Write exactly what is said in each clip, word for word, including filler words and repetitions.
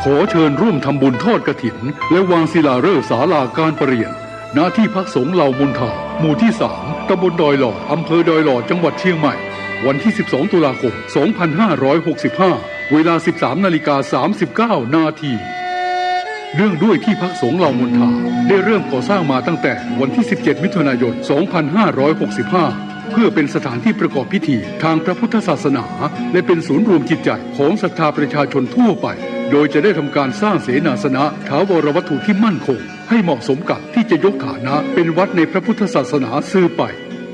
ขอเชิญร่วมทำบุญทอดกฐิน และวางศิลาฤกษ์ศาลาการประเรียน ณ ที่พักสงฆ์เหล่ามนทา หมู่ที่สาม ตำบลดอยหล่อ อำเภอดอยหล่อ จังหวัดเชียงใหม่ วันที่สิบสองตุลาคมสองพันห้าร้อยหกสิบห้า เวลาสิบสามนาฬิกาสามสิบเก้านาที เนื่องด้วยที่พักสงฆ์เหล่ามนทา ได้เริ่มก่อสร้างมาตั้งแต่วันที่สิบเจ็ดมิถุนายนสองพันห้าร้อยหกสิบห้า เพื่อเป็นสถานที่ประกอบพิธีทางพระพุทธศาสนา และเป็นศูนย์รวมจิตใจของศรัทธาประชาชนทั่วไป โดยจะได้ทำการสร้างเสนาสนะ ถาวรวัตถุที่มั่นคง ให้เหมาะสมกับที่จะยกฐานะเป็นวัดในพระพุทธศาสนาสืบไป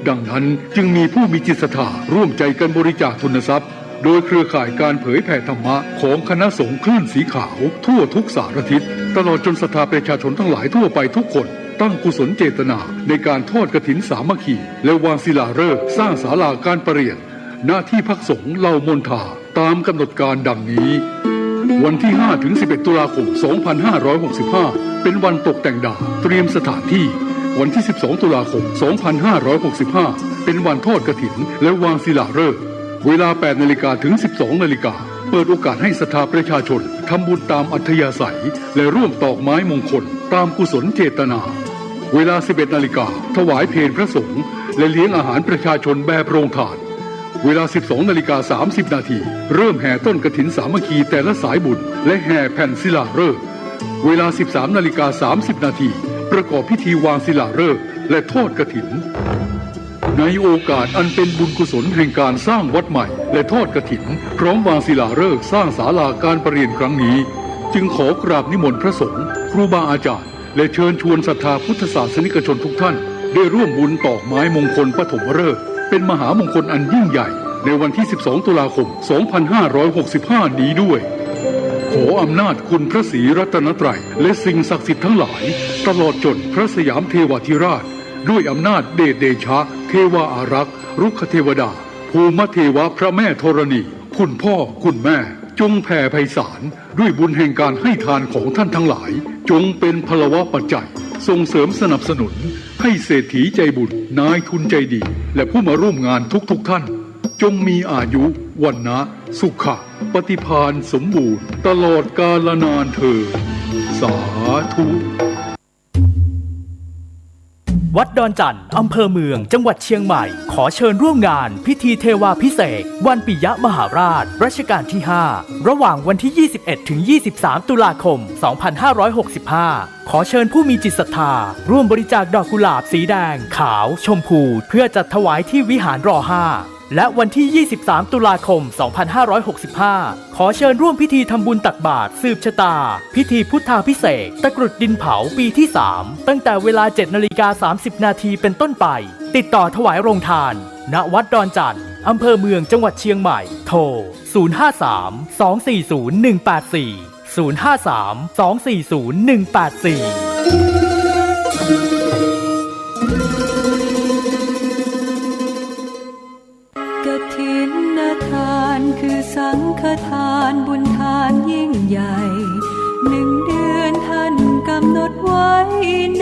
ดังนั้นจึงมีผู้มีจิตศรัทธาร่วมใจกันบริจาคทุนทรัพย์ โดยเครือข่ายการเผยแผ่ธรรมะของคณะสงฆ์คลื่นสีขาวทั่วทุกสารทิศ ตลอดจนศรัทธาประชาชนทั้งหลายทั่วไปทุกคน ตั้งกุศลเจตนาในการทอดกฐินสามัคคี และวางศิลาฤกษ์สร้างศาลาการประเรียน ณ ที่พักสงฆ์เหล่ามนทา ตามกำหนดการดังนี้ วันที่ห้าถึงสิบเอ็ดตุลาคมสองพันห้าร้อยหกสิบห้า เป็นวันตกแต่งดาว เตรียมสถานที่ วันที่สิบสองตุลาคมสองพันห้าร้อยหกสิบห้า เป็นวันทอดกฐิน และวางศิลาฤกษ์ เวลาแปดนาฬิกาถึงสิบสองนาฬิกา เปิดโอกาสให้ศรัทธาประชาชนทำบุญตามอัธยาศัย และร่วมตอกไม้มงคลตามกุศลเจตนา เวลาสิบเอ็ดนาฬิกา ถวายเพลพระสงฆ์ และเลี้ยงอาหารประชาชนแบบโรงทาน เวลาสิบสองนาฬิกาสามสิบนาที เริ่มแห่ต้นกฐินสามัคคีแต่ละสายบุญ และแห่แผ่นศิลาฤกษ์ เวลาสิบสามนาฬิกาสามสิบนาที ประกอบพิธีวางศิลาฤกษ์ และทอดกฐิน ในโอกาสอันเป็นบุญกุศลแห่งการสร้างวัดใหม่ และทอดกฐิน พร้อมวางศิลาฤกษ์สร้างศาลาการประเรียนครั้งนี้ จึงขอกราบนิมนต์พระสงฆ์ ครูบาอาจารย์ และเชิญชวนศรัทธาพุทธศาสนิกชนทุกท่าน ได้ร่วมบุญตอกไม้มงคลปฐมฤกษ์ เป็นมหามงคลอันยิ่งใหญ่ ในวันที่สิบสองตุลาคมสองพันห้าร้อยหกสิบห้านี้ด้วย ขออำนาจคุณพระศรีรัตนตรัย และสิ่งศักดิ์สิทธิ์ทั้งหลาย ตลอดจนพระสยามเทวาธิราช ด้วยอำนาจเดชเดชะ เทวาอารักษ์ รุกขเทวดา ภูมิเทวะ พระแม่ธรณี คุณพ่อ คุณแม่ จงแผ่ไพศาล ด้วยบุญแห่งการให้ทานของท่านทั้งหลาย จงเป็นพลวปัจจัย ส่งเสริมสนับสนุน ให้เศรษฐีใจบุญ นายทุนใจดี และผู้มาร่วมงานทุกๆท่าน จงมีอายุ วรรณะ สุขะ ปฏิภาณสมบูรณ์ ตลอดกาลนานเทอญ สาธุ วัดดอนจั่น อำเภอเมือง จังหวัดเชียงใหม่ ขอเชิญร่วมงานพิธีเทวาภิเษก วันปิยมหาราช รัชกาลที่ห้า ระหว่างวันที่ยี่สิบเอ็ดถึงยี่สิบสามตุลาคมสองพันห้าร้อยหกสิบห้า ขอเชิญผู้มีจิตศรัทธา ร่วมบริจาคดอกกุหลาบสีแดง ขาว ชมพู เพื่อจัดถวายที่วิหาร รอห้า และวันที่ยี่สิบสามตุลาคมสองพันห้าร้อยหกสิบห้า ขอเชิญร่วมพิธีทำบุญตักบาตรสืบชะตา พิธีพุทธาภิเษก ตะกรุดดินเผาปีที่สาม ตั้งแต่เวลาเจ็ดนาฬิกาสามสิบนาทีเป็นต้นไป ติดต่อถวายโรงทาน ณ วัดดอนจั่น อำเภอเมือง จังหวัดเชียงใหม่ โทร ศูนย์ห้าสาม สองสี่ศูนย์ หนึ่งแปดสี่ ศูนย์ห้าสาม สองสี่ศูนย์ หนึ่งแปดสี่ กฐินทานคือสังฆทานบุญทานยิ่งใหญ่ หนึ่งเดือนท่านกำหนดไว้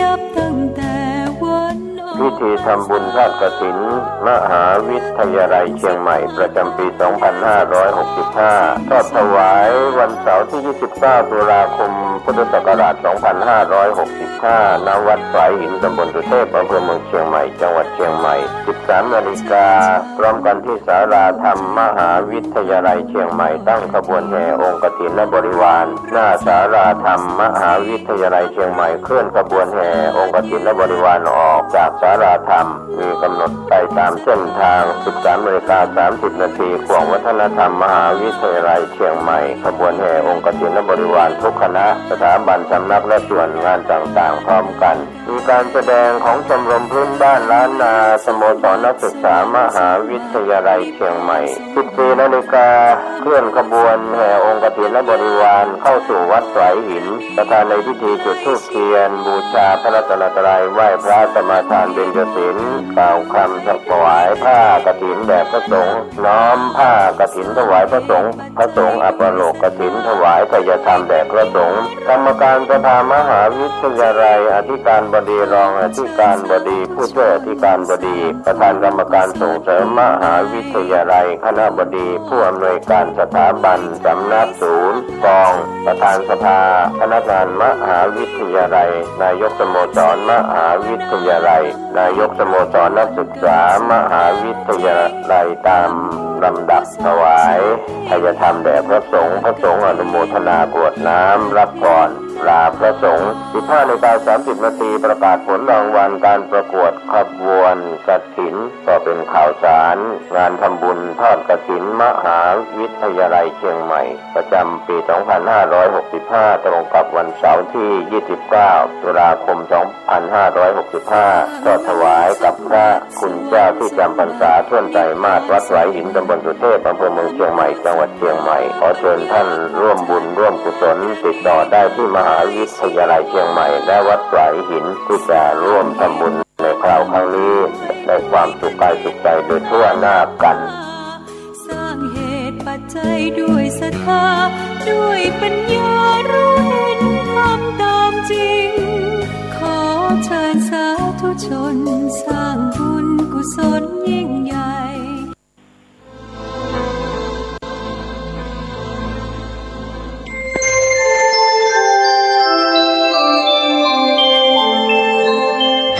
นับตั้งแต่วัน พิธีทำบุญทอดกฐิน มหาวิทยาลัยเชียงใหม่ ประจำปีสองพันห้าร้อยหกสิบห้า ทอดถวายวันเสาร์ที่ยี่สิบเก้าตุลาคมพุทธศักราชสองพันห้าร้อยหกสิบห้า ณ วัดฝายหิน ตำบลสุเทพ อำเภอเมืองเชียงใหม่ จังหวัดเชียงใหม่ สิบสามนาฬิกา พร้อมกันที่ศาลาธรรมมหาวิทยาลัยเชียงใหม่ ตั้งขบวนแห่องค์กฐินบริวาร หน้าศาลาธรรมมหาวิทยาลัยเชียงใหม่ เคลื่อนขบวนแห่องค์กฐินบริวารออกจากศาลาธรรม มีกำหนดไปตามเส้นทาง สิบสามนาฬิกาสามสิบนาที ข่วงวัฒนธรรมมหาวิทยาลัยเชียงใหม่ ขบวนแห่องค์กฐินบริวารทุกคณะ สถาบัน สำนัก และส่วนงานต่างๆ พร้อมกัน มีการแสดงของชมรมพื้นบ้านล้านนา สโมสรนักศึกษามหาวิทยาลัยเชียงใหม่ สิบสี่นาฬิกา เคลื่อนขบวนแห่องค์กฐินบริวารเข้าสู่วัดฝายหิน ประธานในพิธีจุดธูปเทียน บูชาพระรัตนตรัย ไหว้พระสมาทาน เบญจศีล กล่าวคำถวายผ้ากฐินแด่พระสงฆ์ น้อมผ้ากฐินถวายพระสงฆ์ พระสงฆ์อัปโลกกฐินถวายไทยธรรมแด่พระสงฆ์ กรรมการสภามหาวิทยาลัย อธิการบดี รองอธิการบดี ผู้ช่วยอธิการบดี ประธานกรรมการส่งเสริมมหาวิทยาลัย คณบดี ผู้อำนวยการสถาบัน สำนักศูนย์กอง ประธานสภาพนักงานมหาวิทยาลัย นายกสโมสรมหาวิทยาลัย นายกสโมสรนักศึกษามหาวิทยาลัย ตามลำดับถวายไทยธรรมแด่พระสงฆ์ พระสงฆ์อนุโมทนากรวดน้ำรับพรลาพระสงฆ์ สิบห้านาฬิกาสามสิบนาที ประกาศผลรางวัลการประกวดขบวนกฐิน ก็เป็นข่าวสารงานทำบุญทอดกฐินมหาวิทยาลัยเชียงใหม่ ประจำปี สองพันห้าร้อยหกสิบห้า ตรงกับวันเสาร์ที่ ยี่สิบเก้า ตุลาคม สองพันห้าร้อยหกสิบห้า ก็ถวายกับพระคุณเจ้าที่จำพรรษาถ้วนไตรมาส วัดหวายหิน ตำบลสุเทพ อำเภอเมืองเชียงใหม่ จังหวัดเชียงใหม่ ขอเชิญท่านร่วมบุญร่วมกุศล ติดต่อได้ที่มหาวิทยาลัยเชียงใหม่ และวัดหวายหิน ที่จะร่วมทำบุญในคราวครั้งนี้ ได้ความสุขกายสุขใจโดยทั่วหน้ากัน สร้างเหตุปัจจัยด้วยศรัทธา ด้วยปัญญารู้เห็นธรรมตามจริง ขอเชิญสาธุชนสร้างบุญกุศลยิ่งใหญ่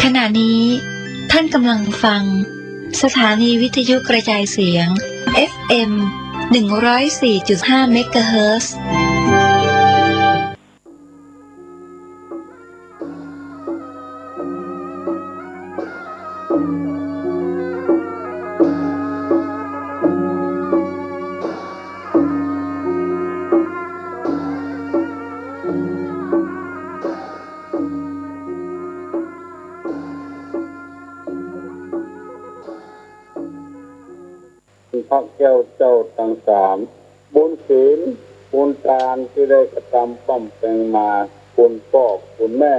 ขณะนี้ท่านกำลังฟัง สถานีวิทยุกระจายเสียง เอฟเอ็ม หนึ่งร้อยสี่จุดห้า เมกะเฮิรตซ์ พระแก้วเจ้าตังสาม บุญศีล บุญตานตี้ได้กระตำบำเพ็งมา คุณป้อคุณแม่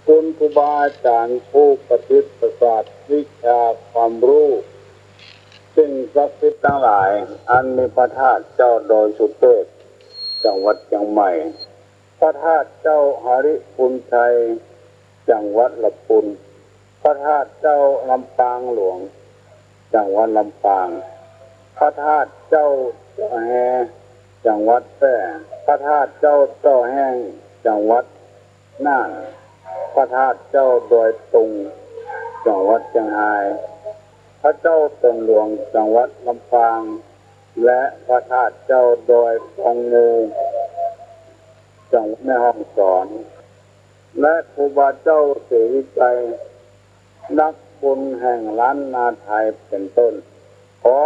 คุณครูบาอาจ๋ารย์ผู้ประสิทธิ์ประสาทวิชาความฮู้ สิ่งศักดิ์สิทธิ์ตังหลาย อันมีพระธาตุเจ้าดอยสุเทพ จังหวัดเจียงใหม่ พระธาตุเจ้าหริภุญชัย จังหวัดละพุน พระธาตุเจ้าลำปางหลวง จังหวัดลำปาง พระธาตุเจ้าเจ้าแฮ จังหวัดแพร่ พระธาตุเจ้าเจ้าแห้ง จังหวัดน่าน พระธาตุเจ้าดอยตุง จังหวัดเจียงฮาย พระเจ้าตนหลวง จังหวัดลำปาง และพระธาตุเจ้าดอยปองงู จังหวัดแม่ฮ่องสอน และครูบาเจ้าศรีวิชัย นักบุญแห่งล้านนาไทยเป็นต้น ขอ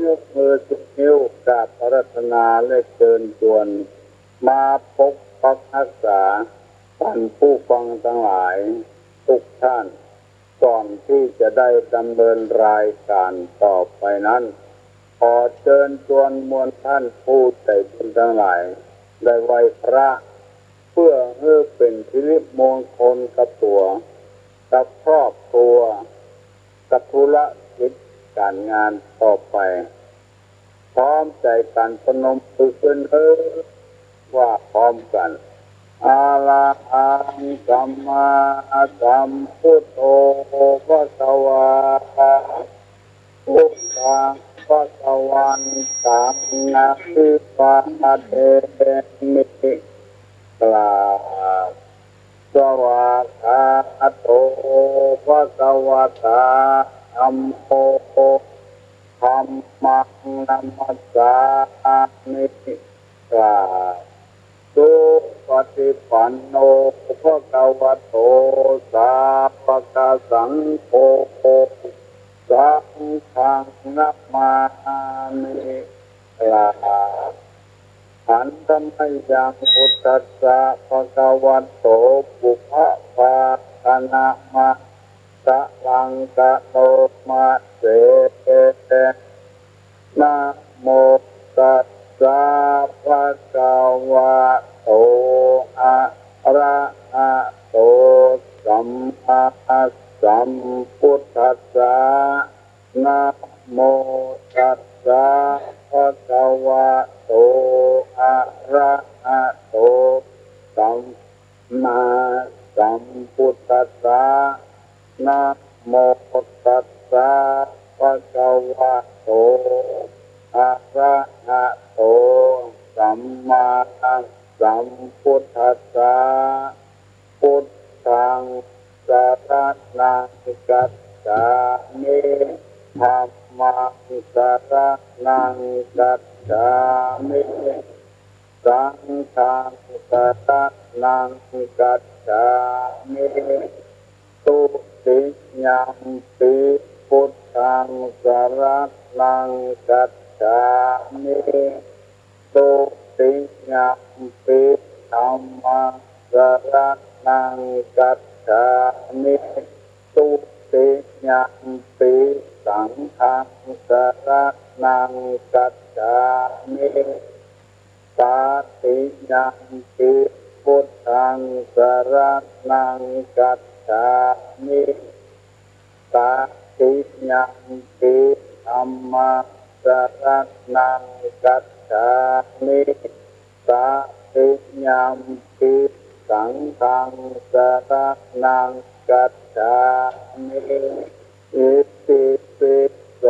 ยกมือสิบนิ้วกราบอาราธนาและเชิญชวน มาปกปักรักษาท่านผู้ฟังตังหลายทุกท่าน ก่อนตี้จะได้ดำเนินรายก๋านต่อไปนั้น ขอเชิญชวนมวลท่านผู้ใจ๋บุญตังหลาย ได้ไหว้พระ เปื้อหื้อเป๋นสิริมงคลกับตั๋ว กับครอบครัว กับธุรกิจก๋านงานต่อไป พร้อมใจ๋กั๋นประนมมือขึ้นเถิด ว่าพร้อมกั๋น อะระหังสัมมาสัมพุทโธ ภะคะวา พุทธัง ภะคะวันตัง อะภิวาเทมิ กราบ สวากขาโต ภะคะวะตา ธัมโม ธัมมัง นะมัสสามิ กราบ สุปะฏิปันโน ภะคะวะโต สาวกสังโฆ สังฆัง นะมามิ กราบ หันธะมะยัง พุทธัสสะ ภะคะวะโต ปุพพะภาคะนะมะ สะรัง กะโรมะเส นะโมตัสสะ ภะคะวะโต อะระหะโต สัมมาสัม สัมพุทธัสสะ นะโมตัสสะ ภะคะวะโต อะระหะโต สัมมาสัมพุทธัสสะ นะโมตัสสะ ภะคะวะโต อะระหะโต สัมมาสัมพุทธัสสะ พุทธัง สะระณัง คัจฉามิ ธัมมัง สะระณัง คัจฉามิ สังฆัง สะระณัง คัจฉามิ ทุติยัมปิ พุทธัง สะระณัง คัจฉามิ ทุติยัมปิ ธัมมัง สะระณัง คัจฉามิ ทุติยัมปิ สังฆัง สะระณัง คัจฉามิ ตติยัมปิ พุทธัง สะระณัง คัจฉามิ ตติยัมปิ ธัมมัง สะระณัง คัจฉามิ ตติยัมปิ สังฆัง สะระณัง คัจฉามิ อิติปิโส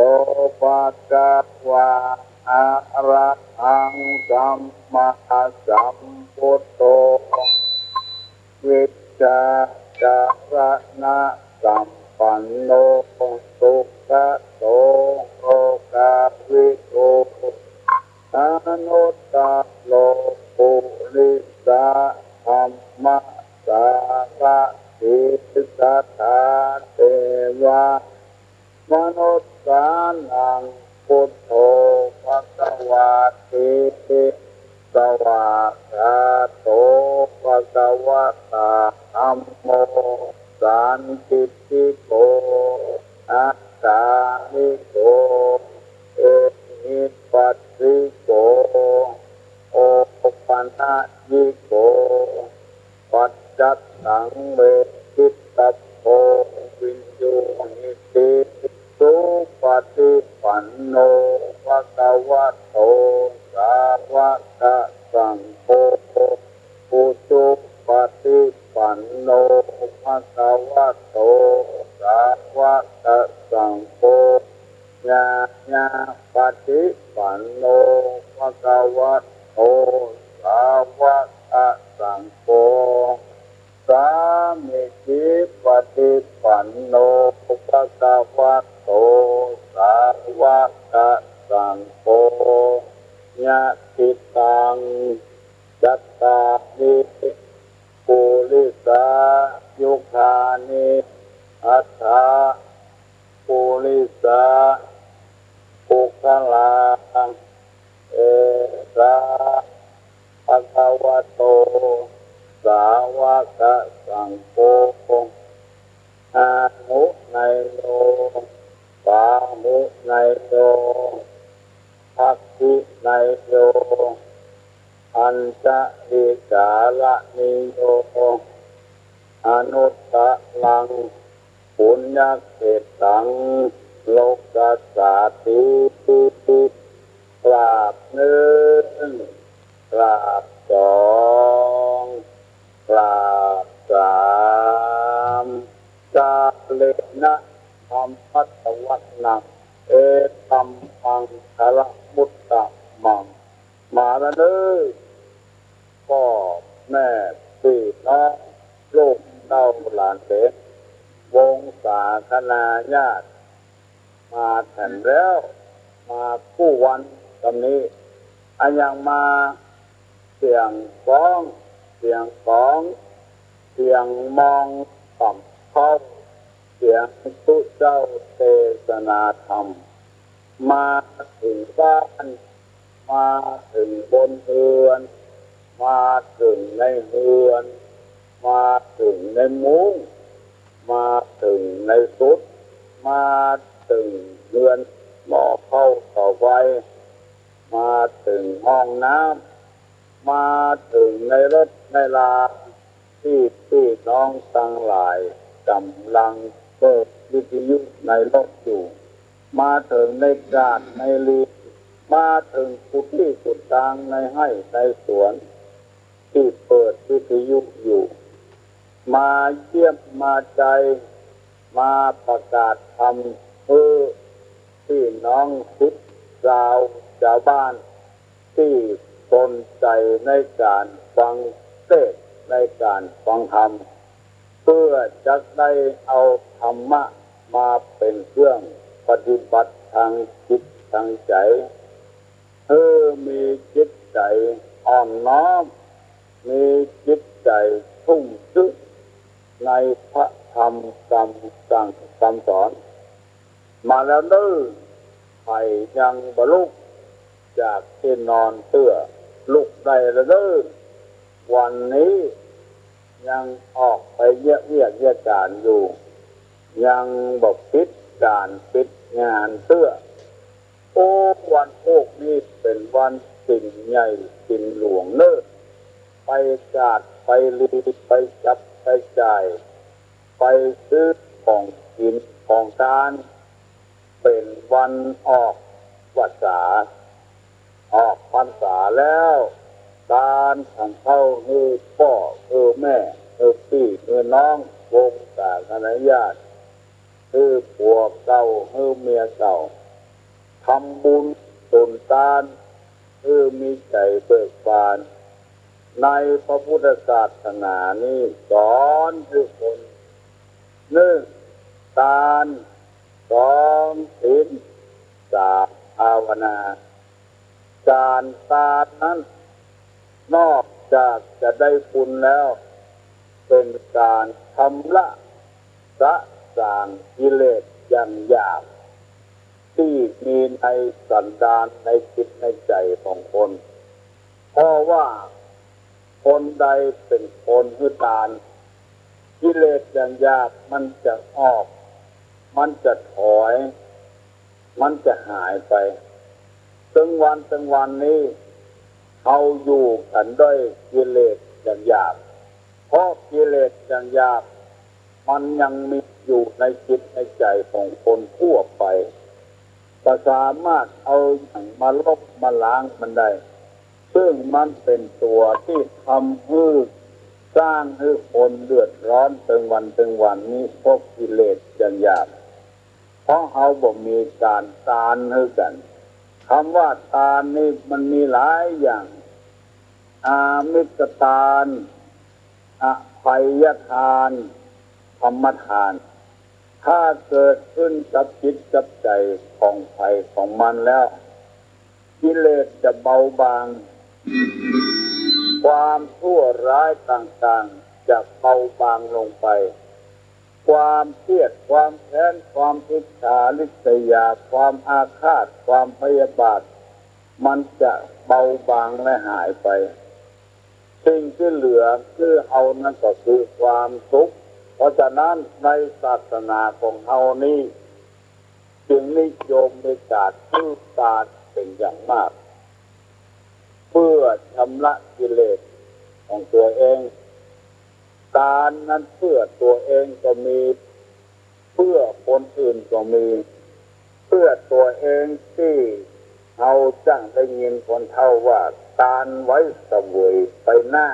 ภะคะวา อะระหัง สัมมาสัมพุทโธ วิชชาจารณะสัมปันโน สุขะโต โลกาวิทู อนุตตะโร ปุริสะธัมมะสารถิ สัทธาเทวะ มนุสสานัง พุทโธ ภะคะวาติ สวากขาโต ภะคะวะตา ธัมโม สันทิฏฐิโก อักขาธิโก เอหิปัสสิโก โอปะนะยิโก ปัจจัตตัง เวทิตตะโพ วิญญูหิติ สุปะฏิปันโน ภะคะวะโต สาวะกะสังโฆ อุจุปะฏิปันโน ภะคะวะโต สาวะกะสังโฆ ญาณาปะฏิปันโน ภะคะวะโต สาวะกะสังโฆ สามีจิปะฏิปันโน ภะคะวะโต สาวะกะสังโฆ ยะถิตัง จัตตาริ ปุริสายุคานิ อัตถะ ปุริสะ ปุคคลา เอสะ ภะคะวะโต สาวะกะสังโฆ อาหุเนยโย ปาหุเนยโย ทักขิเนยโย อัญชะลิกาละนิโย อนุตตะรัง ปุญญะเขตตัง โลกัสสาติ กราบนึ่ง กราบสอง กราบสาม กาเลนะ ธัมมัสสะวะนัง เอตัมมังคะละมุตตะมัง มาละเน่อ ป้อแม่ปี้น้อง ลูกเต้าหลานเหลน วงศาคณาญาติ มาแถมแล้ว มากู้วันกำนี้ อะหยังมา เสียงฟ้อง เสียงของ เสียงมองต่ำเข้า เสียงตุ๊เจ้าเตสนาธรรม มาเถิงบ้าน มาเถิงบนเฮือน มาเถิงในเฮือน มาเถิงในมุ้ง มาเถิงในสุด มาเถิงเฮือนหม้อข้าวเตาไฟ มาเถิงห้องน้ำ มาเถิงในรถในลา ตี้ปี้น้องตังหลายก่ำลัง เปิดวิทยุในรถอยู่ มาเถิงในกาดในลี มาเถิงกู้ตี้กู้ตางในไฮ่ในสวน ตี้เปิดวิทยุอยู่ มาเยี่ยมมาใจ๋ มาประกาศธรรมหื้อปี้น้องศิษย์จาว จาวบ้าน ตี้สนใจ๋ในก๋านฟังเตศน์ ในก๋านฟังธรรม เปื้อจักได้เอาธรรมะมาเป๋นเครื่องปฏิบัติตางจิตตางใจ๋ หื้อมีจิตใจ๋อ่อนน้อม มีจิตใจ๋ชุ่มชื้นในพระธรรมกำสั่งกำสอน มาแล้วเน่อ ใผยังบ่ลุกจากตี้นอนเตื้อ ลุกได้แล้วเน่อ วันนี้ยังออกไปเยียะเวียกเยียะก๋านอยู่ ยังบ่ปิดก๋านปิดงานเตื้อ โอ้ วันพูกนี้เป๋นวันศีลใหญ่ศีลหลวงเน่อ ไปกาดไปลี ไปจับไปจ่าย ไปซื้อของกิ๋นของตาน เป๋นวันออกพรรษา ออกพรรษาแล้ว ตานขันเข้าหื้อป้อหื้อแม่ หื้อปี้หื้อน้อง วงศาคณะญาติ หื้อผัวเก่าหื้อเมียเก่า ทำบุญสุนตาน หื้อมีใจ๋เบิกบาน ในพระพุทธศาสนานี้สอนหื้อคน นึ่ง ตาน สอง ศีล สาม ภาวนา ก๋านตานนั้น นอกจากจะได้บุญแล้ว เป๋นก๋านชำระสะสางกิเลสอย่างหยาบ ตี้มีในสันดานในจิตในใจ๋ของคน เพราะว่าคนใดเป๋นคนหื้อตาน กิเลสอย่างหยาบมันจะออก มันจะถอย มันจะหายไป ตึงวันตึงวันนี้ เฮาอยู่กั๋นด้วยกิเลสอย่างหยาบ เพราะกิเลสอย่างหยาบ มันยังมีอยู่ในจิตในใจ๋ของคนทั่วไป บ่สามารถเอาหยังมาลบมาล้างมันได้ ซึ่งมันเป๋นตั๋วตี้ทำหื้อ สร้างหื้อคนเดือดร้อนตึงวันตึงวันนี้ เพราะกิเลสอย่างหยาบ เพราะเฮาบ่มีก๋านตานหื้อกั๋น กำว่าตานนี้มันมีหลายอย่าง อามิสตาน อภัยทาน ธรรมทาน ถ้าเกิดขึ้นกับจิตกับใจ๋ของใผของมันแล้ว กิเลสจะเบาบาง ความชั่วร้ายต่างๆ จะเบาบางลงไป ความเครียด ความแค้น ความอิจฉาริษยา ความอาฆาต ความพยาบาท มันจะเบาบางและหายไป สิ่งตี้เหลือหื้อเฮานั้นก็คือความสุข เพราะฉะนั้นในศาสนาของเฮานี้ จึงนิยมในก๋านหื้อตานเป๋นอย่างมาก เปื้อชำระกิเลสของตั๋วเอง ตานนั้นเปื้อตั๋วเองก็มี เปื้อคนอื่นก็มี เปื้อตั๋วเองตี้เฮาจั้งได้ยินคนเฒ่าว่า ตานไว้เสวยไปหน้า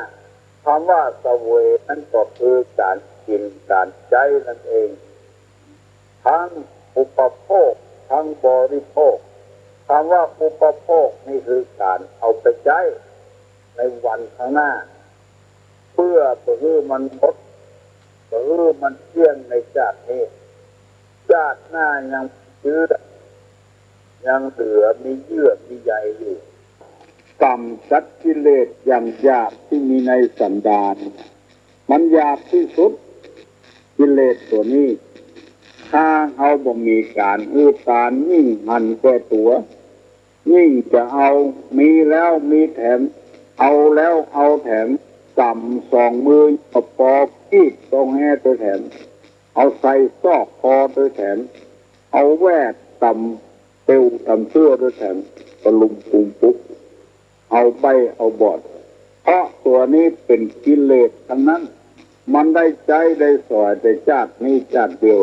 กำว่าเสวยนั้นก็คือก๋านกิ๋นก๋านใจ๊นั่นเอง ตึงอุปโภค ตึงบริโภค กำว่าอุปโภคนี้คือก๋านเอาไปใจ๊ในวันข้างหน้า เปื้อบ่หื้อมันหมด บ่หื้อมันเตี้ยงในจาตินี้ จาติหน้ายังเจื้อ ยังเหลือมีเยื่อมีใยอยู่ กำจัดกิเลสอย่างหยาบตี้มีในสันดาน มันหยาบตี้สุด กิเลสตั๋วนี้ ถ้าเฮาบ่มีก๋านหื้อตาน ยิ่งหันแก่ตั๋ว ยิ่งจะเอา มีแล้วมีแถม เอาแล้วเอาแถม ก๋ำสองมือ เอาปอกีบตรงแฮตวยแถม เอาใส่ซอกคอตวยแถม เอาแว่ต๋ำเตียวต๋ำซั่วตวยแถม ตะลุมปุมปุ๊ก เอาใบ้เอาบอด เพราะตั๋วนี้เป๋นกิเลสตังนั้น มันได้ใจ๊ได้สอยแต่จาตินี้จาติเดียว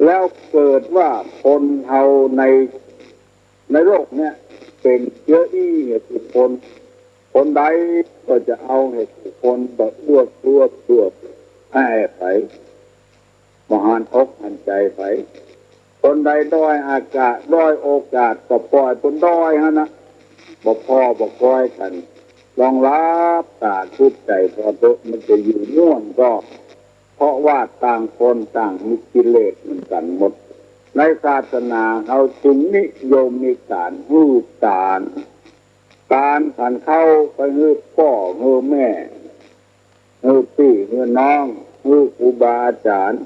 แล้วเกิดว่าคนเฮาใน ในโลกเนี้ยเป๋นเจื้ออี้หื้อกู้คน คนใดก็จะเอาหื้อกู้คน บ่เอื้อเฟื้อเผื่อแผ่ใผ บ่หันอกหันใจ๋ใผ คนใดด้อยอากาศ ด้อยโอกาส ก็ป่อยเปิ้นด้อยหั้นนะ บ่พ้อบ่ก้อยกั๋น ลองหลับต๋าคิดใจ๋ผ่อเต๊อะ มันจะอยู่ม่วนก็ เพราะว่าต่างคนต่างมีกิเลสเหมือนกั๋นหมด ในศาสนาเฮาจึงนิยมมีก๋านหื้อตาน ก๋านฉันข้าวไปหื้อป้อหื้อแม่ หื้อปี้หื้อน้อง หื้อครูบาอาจ๋ารย์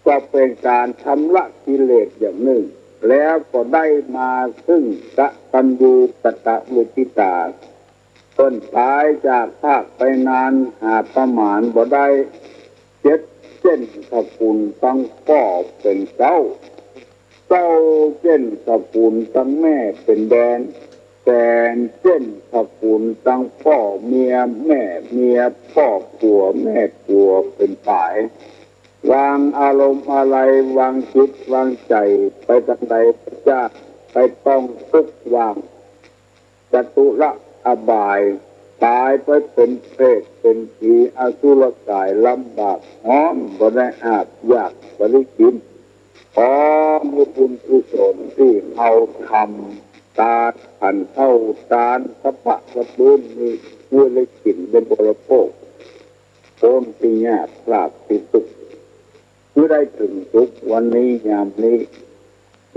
ก็เป๋นก๋านชำระกิเลสอย่างนึ่ง แล้วก็ได้มาซึ่งกตัญญูกตเวทิตา เปิ้นต๋ายจากพรากไปนานหาประมาณบ่ได้ เจ็ดเจ๊นตระกู๋นตังป้อเป๋นเก๊า เก้าเจ๊นตระกู๋นตังแม่เป๋นแดน แปดเจ๊นตระกู๋นตังป้อเมีย แม่เมีย ป้อผัว แม่ผัวเป๋นป๋าย วางอารมณ์อาลัยวางจิตวางใจ๋ไปตังใด พระเจ้าไปต้องทุกข์วาง จตุรอบาย ต๋ายไปเป๋นเปรตเป๋นผีอสุรก๋ายลำบากฮ้อน บ่ได้อาบอยากบ่ได้กิ๋น ขอหื้อบุญกุศลตี้เฮาทำตานขันข้าวตานสะพะสะปื้นนี้ หื้อได้กิ๋นได้บริโภค คนตี้ยากลำบากตี้ตุ๊กข์ หื้อได้เถิงสุขวันนี้ยามนี้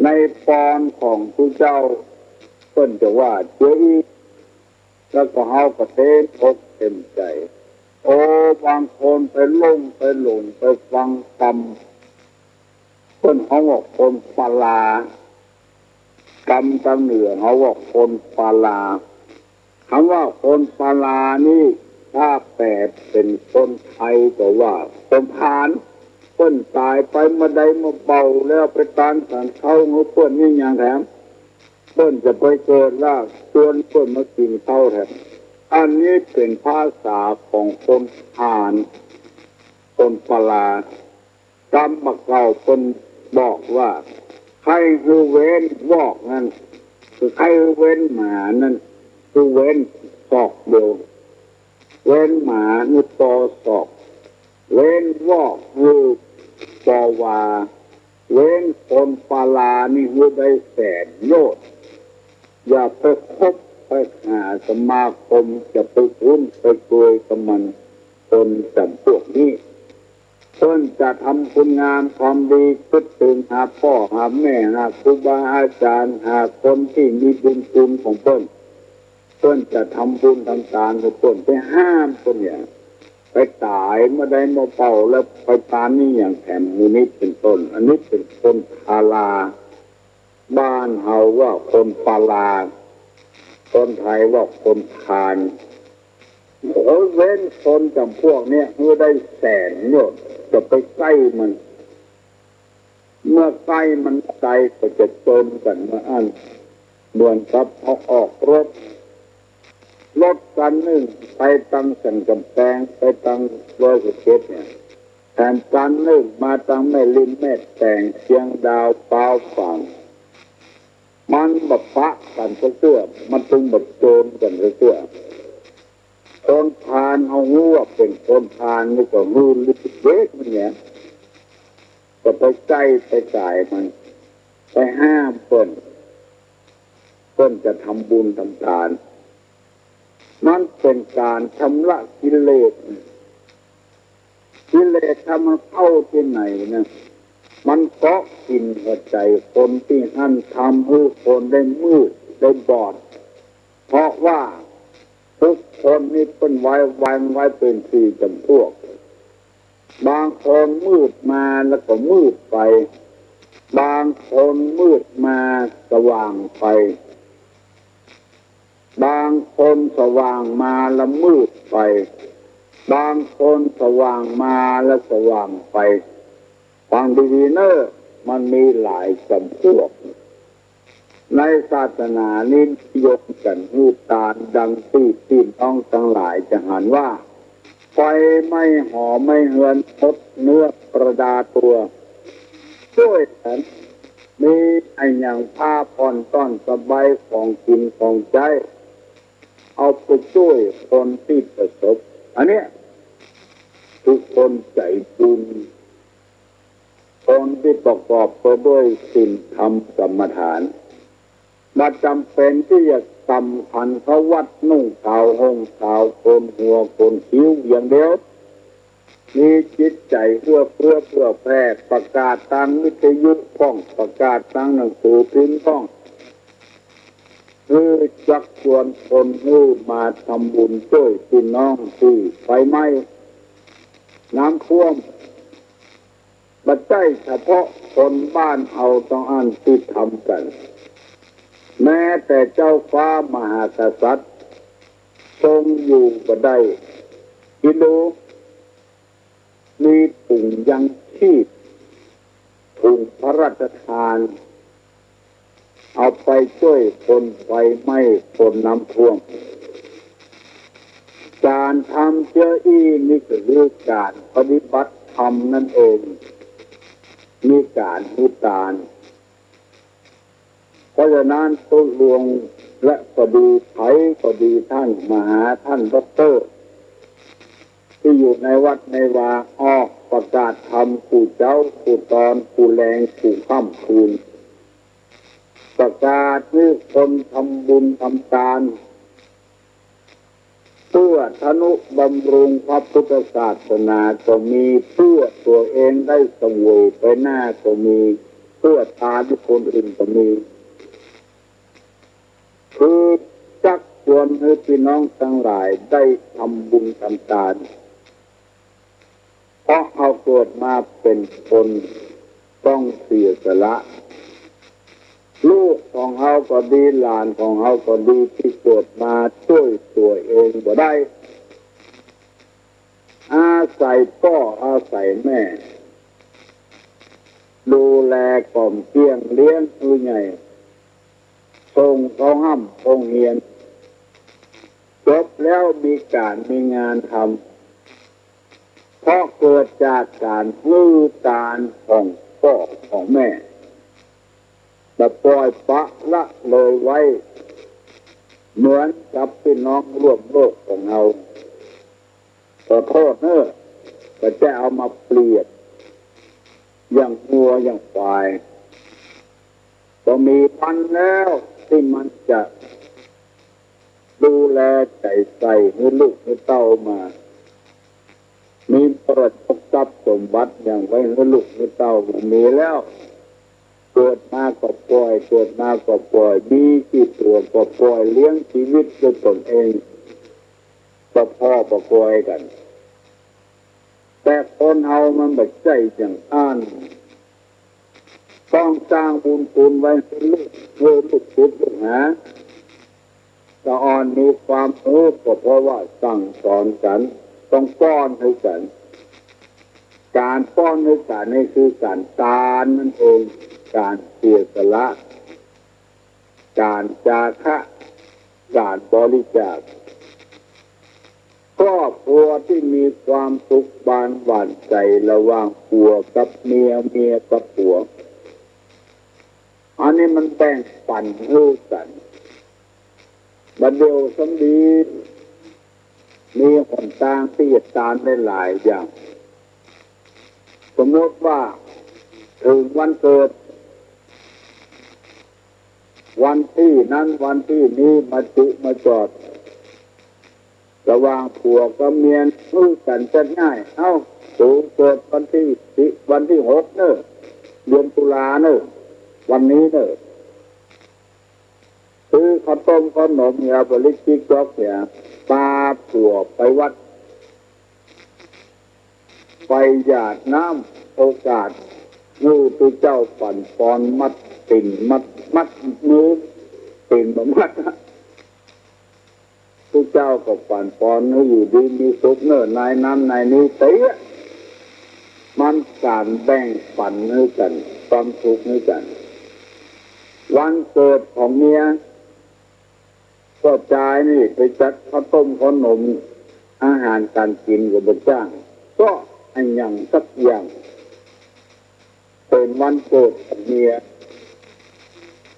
ในปอนของตุ๊เจ้า เปิ้นจะว่าเจื้ออี้ แล้วก็เฮาก็เต๋มอกเต๋มใจ๋ โอ้ บางคนไปหลงไปหลงไปฟังกำ เปิ้นเฮาว่าคนปาลา กำตางเหนือเฮาว่าคนปาลา กำว่าคนปาลานี่ ถ้าแปลเป๋นคนไทยก็ว่าคนพาล เปิ้นต๋ายไปมาได้มาเบาแล้วไปตานฉันข้าวหื้อเปิ้นนี่หยังแถม เปิ้นจะไปเกิดลากชวนเปิ้นมากิ๋นข้าวแถม อันนี้เป๋นภาษาของคนพาล คนปาลา กำบ่าเก่าเปิ้นบอกว่า ใค่หื้อเว้นวอกนั้น คือใค่หื้อเว้นหมานั้น คือเว้นศอกเดียว เว้นหมานี่ปอศอก เว้นวอกนี่ปอวา เว้นคนปาลานี่หื้อได้แสนโยชน์ อย่าไปคบไปหาสมาคม อย่าไปคุ้นไปเคยกับมัน คนจ๋ำพวกนี้ เปิ้นจะทำคุณงามความดี กึ๊ดเถิงหาป้อหาแม่ หาครูบาอาจ๋ารย์ หาคนตี้มีบุญคุณของเปิ้น เปิ้นจะทำบุญทำตานหื้อเปิ้น ไปห้ามเปิ้นอย่า ไปต๋ายมาได้มาเบาแล้วไปตานนี่หยังแถม หมู่นี้เป๋นต้น อันนี้เป๋นคนปาลา บ้านเฮาว่าคนปาลา คนไทยว่าคนพาล โอ้ เว้นคนจ๋ำพวกเนี้ยหื้อได้แสนโยชน์ จะไปใก้มัน เมื่อใก้มันไกลก็จะโจนกั๋นเมื่ออั้น เหมือนกับเฮาออกรถ รถคันนึ่งไปตังสันก๋ำแปง ไปตังดอยสะเก็ดเนี่ย แถมคันนึ่งมาตังแม่ริมแม่แตง เชียงดาว พร้าวฝาง มันบ่ปะกั๋นสักเตื้อ มันตึงบ่โจนกั๋นสักเตื้อ คนพาลเฮาฮู้ว่าเป๋นคนพาลนี่ก็หื้อฤทธิ์เดชมันเนี่ย จะไปใก้ไปสายมัน ไปห้ามเปิ้น เปิ้นจะทำบุญทำตาน มันเป๋นก๋านชำระกิเลส กิเลสถ้ามันเข้าตี้ไหนนะ มันเกาะกิ๋นหัวใจ๋คนตี้หั้น ทำหื้อคนได้มืดได้บอด เพราะว่าทุกคนนี่เปิ้นไว้ วางไว้เป๋นสี่จ๋ำพวก บางคนมืดมาแล้วก็มืดไป บางคนมืดมาสว่างไป บางคนสว่างมาแล้วมืดไป บางคนสว่างมาแล้วสว่างไป ฟังดีๆ เน่อ มันมีหลายจ๋ำพวก ในศาสนานี้นิยมกั๋นหื้อตานดังตี้พี่น้องตังหลายจะหันว่า ไฟไหม้หอไหม้เฮือน หมดเนื้อประดาตั๋ว จ้วยกั๋น มีอะหยัง ผ้าผ่อนต้อนสบาย ของกิ๋นของใจ๊ เอาไปจ้วยคนตี้ประสบ อันเนี้ยคือคนใจ๋บุญ คนตี้ประกอบไปด้วยศีลธรรมกรรมฐาน บ่จ๋ำเป๋นตี้จะสำคัญเข้าวัด นุ่งขาวห่มขาว โกนหัวโกนคิ้วอย่างเดียว มีจิตใจ๋เอื้อเฟื้อเผื่อแผ่ ประกาศตางวิทยุพ่อง ประกาศตางหนังสือพิมพ์พ่อง หื้อจักจวนคนหื้อมาทำบุญจ้วยปี้น้องตี้ไฟไหม้ น้ำท่วม บ่ใจ้เฉพาะคนบ้านเฮาเต้าอั้นตี้ทำกั๋น แม้แต่เจ้าฟ้ามหากษัตริย์ ทรงอยู่บ่ได้ อินดู มีถุงยังชีพ ถุงพระราชทาน เอาไปจ้วยคนไฟไหม้ คนน้ำท่วม ก๋านทำเจื้ออี้นี่ก็คือก๋านปฏิบัติธรรมนั่นเอง มีก๋านหื้อตาน เพราะฉะนั้นตุ๊หลวงและก็ดี ใผก็ดี ต้านมหา ต้านด็อกเตอร์ ตี้อยู่ในวัดในวา ออกประกาศธรรมกู้เจ๊ากู้ตอน กู้แลงกู้ค่ำคืน ประกาศหื้อคนทำบุญทำตาน เปื้อทะนุบำรุงพระพุทธศาสนาก็มี เปื้อตั๋วเองได้เสวยไปหน้าก็มี เปื้อตานหื้อคนอื่นก็มี คือจักจวนหื้อปี้น้องตังหลายได้ทำบุญทำตาน เพราะเฮาเกิดมาเป๋นคนต้องเสียสละ ลูกของเฮาก็ดี หลานของเฮาก็ดี ตี้เกิดมาจ้วยตั๋วเองบ่ได้ อาศัยป้ออาศัยแม่ ดูแลกล่อมเกลี้ยง เลี้ยงหื้อใหญ่ ส่งเข้าฮ่ำโฮงเฮียน จบแล้วมีก๋านมีงานทำ เพราะเกิดจากก๋านหื้อตานของป้อของแม่ บ่ป่อยปละเลยไว้ เหมือนกับปี้น้องร่วมโลกของเฮา ขอโต้ษเน่อ บ่ใจ้เอามาเปรียบอย่างงัวอย่างควาย บ่มีวันแล้วตี้มันจะดูแลใจ๋ใส่หื้อลูกหื้อเต้ามา มีมรดกทรัพย์สมบัติหยังไว้หื้อลูกหื้อเต้า บ่มีแล้ว เกิดมาก็ป่อย เกิดมาก็ป่อย มีกี่ตั๋วก็ป่อย เลี้ยงชีวิตด้วยตนเอง บ่ผ่อบ่ป่อยกั๋น แต่คนเฮามันบ่ใจ้อย่างอั้น ต้องสร้างบุญคุณไว้หื้อลูก หื้อลูกศิษย์ลูกหา ตะอ่อนมีความฮู้ก็เพราะว่าสั่งสอนกั๋น ต้องป้อนหื้อกั๋น ก๋านป้อนหื้อกั๋นนี่คือก๋านตานนั่นเอง ก๋านเสียสละ ก๋านจาคะ ก๋านบริจาค ครอบครัวตี้มีความสุขบานหวานใจ๋ระหว่างผัวกับเมีย เมียกับผัว อันนี้มันแบ่งปั๋นหื้อกั๋น บ่าเดี่ยวสำดี มีหนตางตี้จะตานได้หลายอย่าง สมมติว่าเถิงวันเกิด วันตี้นั้นวันตี้นี้มาจุมาจอด ระหว่างผัวกับเมียหื้อกั๋นจัดง่าย เอ้า ตั๋วเกิดวันตี้สิ วันตี้หกเน่อ เดือนตุลาเน่อ วันนี้เน่อ ซื้อข้าวต้มข้าวหนมเหีย บ่าลิกจิ๊กจ๊อกเหีย ปาผัวไปวัด ไปหยาดน้ำ โอกาสหื้อตุ๊เจ้าปั่นปอนมัดตี๋นมัด มัดมือ ตี๋นบ่มัด ตุ๊เจ้าก็ปั่นปอนหื้ออยู่ดีมีสุขเน่อ นายนั้นนายนี้เต๊อะ มันก๋านแบ่งปั๋นหื้อกั๋น ความสุขหื้อกั๋น วันเกิดของเมีย ก็จายนี่ไปจัดข้าวต้มข้าวหนม อาหารก๋านกิ๋นก็บ่จ้าง เซาะอะหยังสักอย่าง เป๋นวันเกิดของเมีย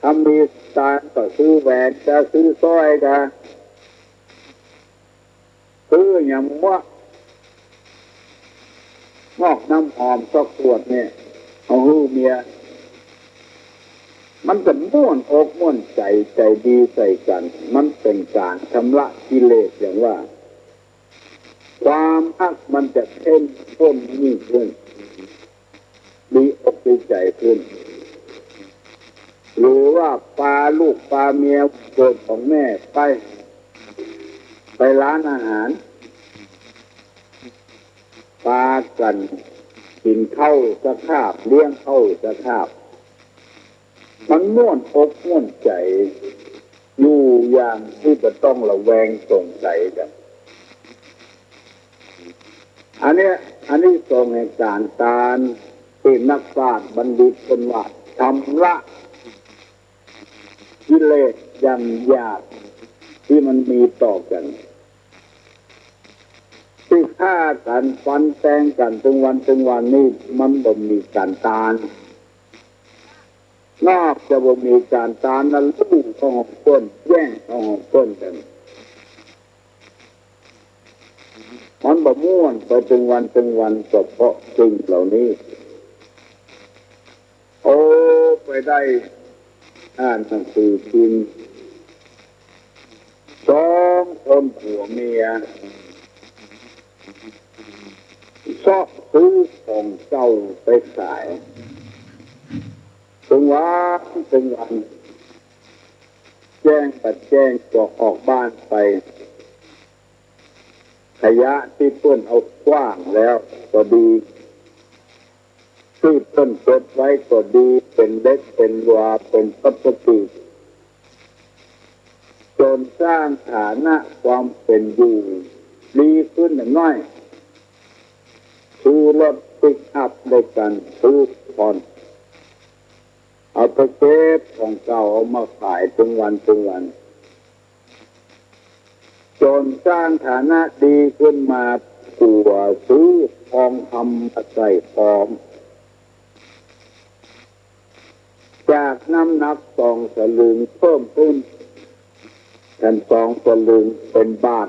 ถ้ามีสตางค์ก็ซื้อแหวน จะซื้อสร้อยก็ ซื้อหยังบ่ มอบน้ำหอมสักขวดเนี่ย เอาหื้อเมีย มันก็ม่วนอกม่วนใจ๋ ใจ๋ดีใส่กั๋น มันเป๋นก๋านชำระกิเลสอย่างว่า ความฮักมันจะเข้มข้นยิ่งขึ้น ดีอกดีใจ๋ขึ้น หรือว่าปาลูกปาเมียเกิดของแม่ไป ไปร้านอาหาร ปากั๋นกิ๋นข้าวสักคาบ เลี้ยงข้าวสักคาบ มันม่วนอกม่วนใจ๋ อยู่อย่างตี้บ่ต้องระแวงสงสัยกั๋น อันเนี้ย อานิสงส์แห่งก๋านตานตี้นักปราชญ์บัณฑิตเปิ้นว่า ชำระกิเลสอย่างหยาบตี้มันมีต่อกั๋น ตี้ฆ่ากั๋นฟันแตงกั๋นตึงวันตึงวันนี่ มันบ่มีก๋านตาน นอกจากบ่มีก๋านตานแล้ว ลู่เอาของเปิ้น แย่งเอาของเปิ้นกั๋น มันบ่ม่วนไปตึงวันตึงวัน ก็เพราะสิ่งเหล่านี้ โอ้ ไปได้อ่านหนังสือพิมพ์ สองคนผัวเมีย เซาะซื้อของเก่าไปขาย ตึงวันตึงวัน แจ้งบ่าแจ้งก็ออกบ้านไป ขยะตี้เปิ้นเอาขว้างแล้วก็ดี ตี้เปิ้นเก็บไว้ก็ดี เป๋นเหล็กเป๋นหลวะ เป๋นพลาสติก จ๋นสร้างฐานะความเป๋นอยู่ดีขึ้นหน้อย ซื้อรถปิกอัพได้กั๋น ซื้อผ่อน เอาไปเก็บของเก่า เอามาขายตึงวันตึงวัน จ๋นสร้างฐานะดีขึ้นมา ผัวซื้อทองคำมาใส่พร้อม จากน้ำหนักสองสลึงเพิ่มขึ้น แถมสองสลึงเป๋นบาท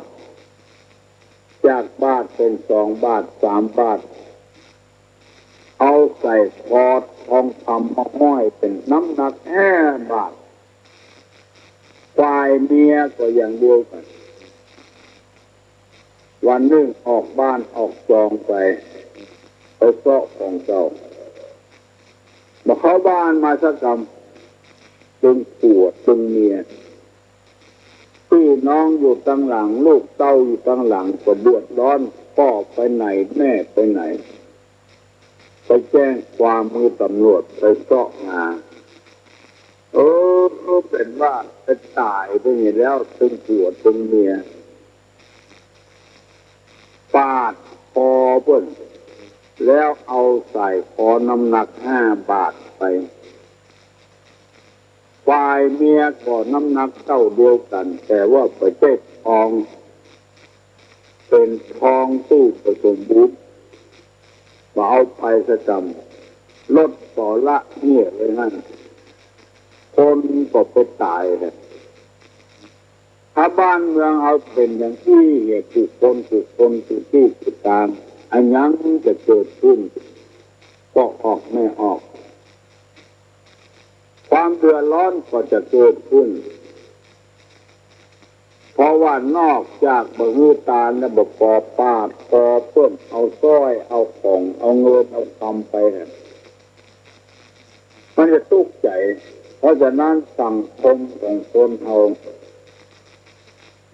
จากบาทเป๋นสองบาท สามบาท เอาใส่คอทองคำมาห้อยเป๋นน้ำหนักห้าบาท ฝ่ายเมียก็อย่างเดียวกั๋น วันนึ่งออกบ้านออกจองไป ไปเซาะของเก่า บ่เข้าบ้านมาสักกำ ตึงผัวตึงเมีย ปี้น้องอยู่ตังหลัง ลูกเต้าอยู่ตังหลัง ก็เดือดร้อน ป้อไปไหน แม่ไปไหน ไปแจ้งความหื้อตำรวจ ไปเซาะหา เออ เป๋นว่าไปต๋ายไปนี่แล้ว ตึงผัวตึงเมีย ปาดคอเปิ้น แล้วเอาใส่คอน้ำหนักห้าบาทไป ฝ่ายเมียก็น้ำหนักเต้าเดียวกั๋น แต่ว่าบ่ใจ้ทอง เป๋นทองตี้บ่สมบูรณ์ บ่เอาไปสักกำ ลดปอละเหียไว้หั้น คนก็ไปต๋ายแหละ ถ้าบ้านเมืองเฮาเป๋นอย่างอี้เหีย กู้คนกู้คนกู้ตี้กู้ตาง อะหยังจะเกิดขึ้น ก็ออกไม่ออก ความเดือดร้อนก็จะเกิดขึ้น เพราะว่านอกจากบ่หื้อตานแล้ว บ่ปอปาดคอเปิ้น เอาสร้อย เอาของ เอาเงิน เอาคำไปเนี่ย มันจะตุ๊กข์ใจ๋ เพราะฉะนั้นสังคมของคนเฮา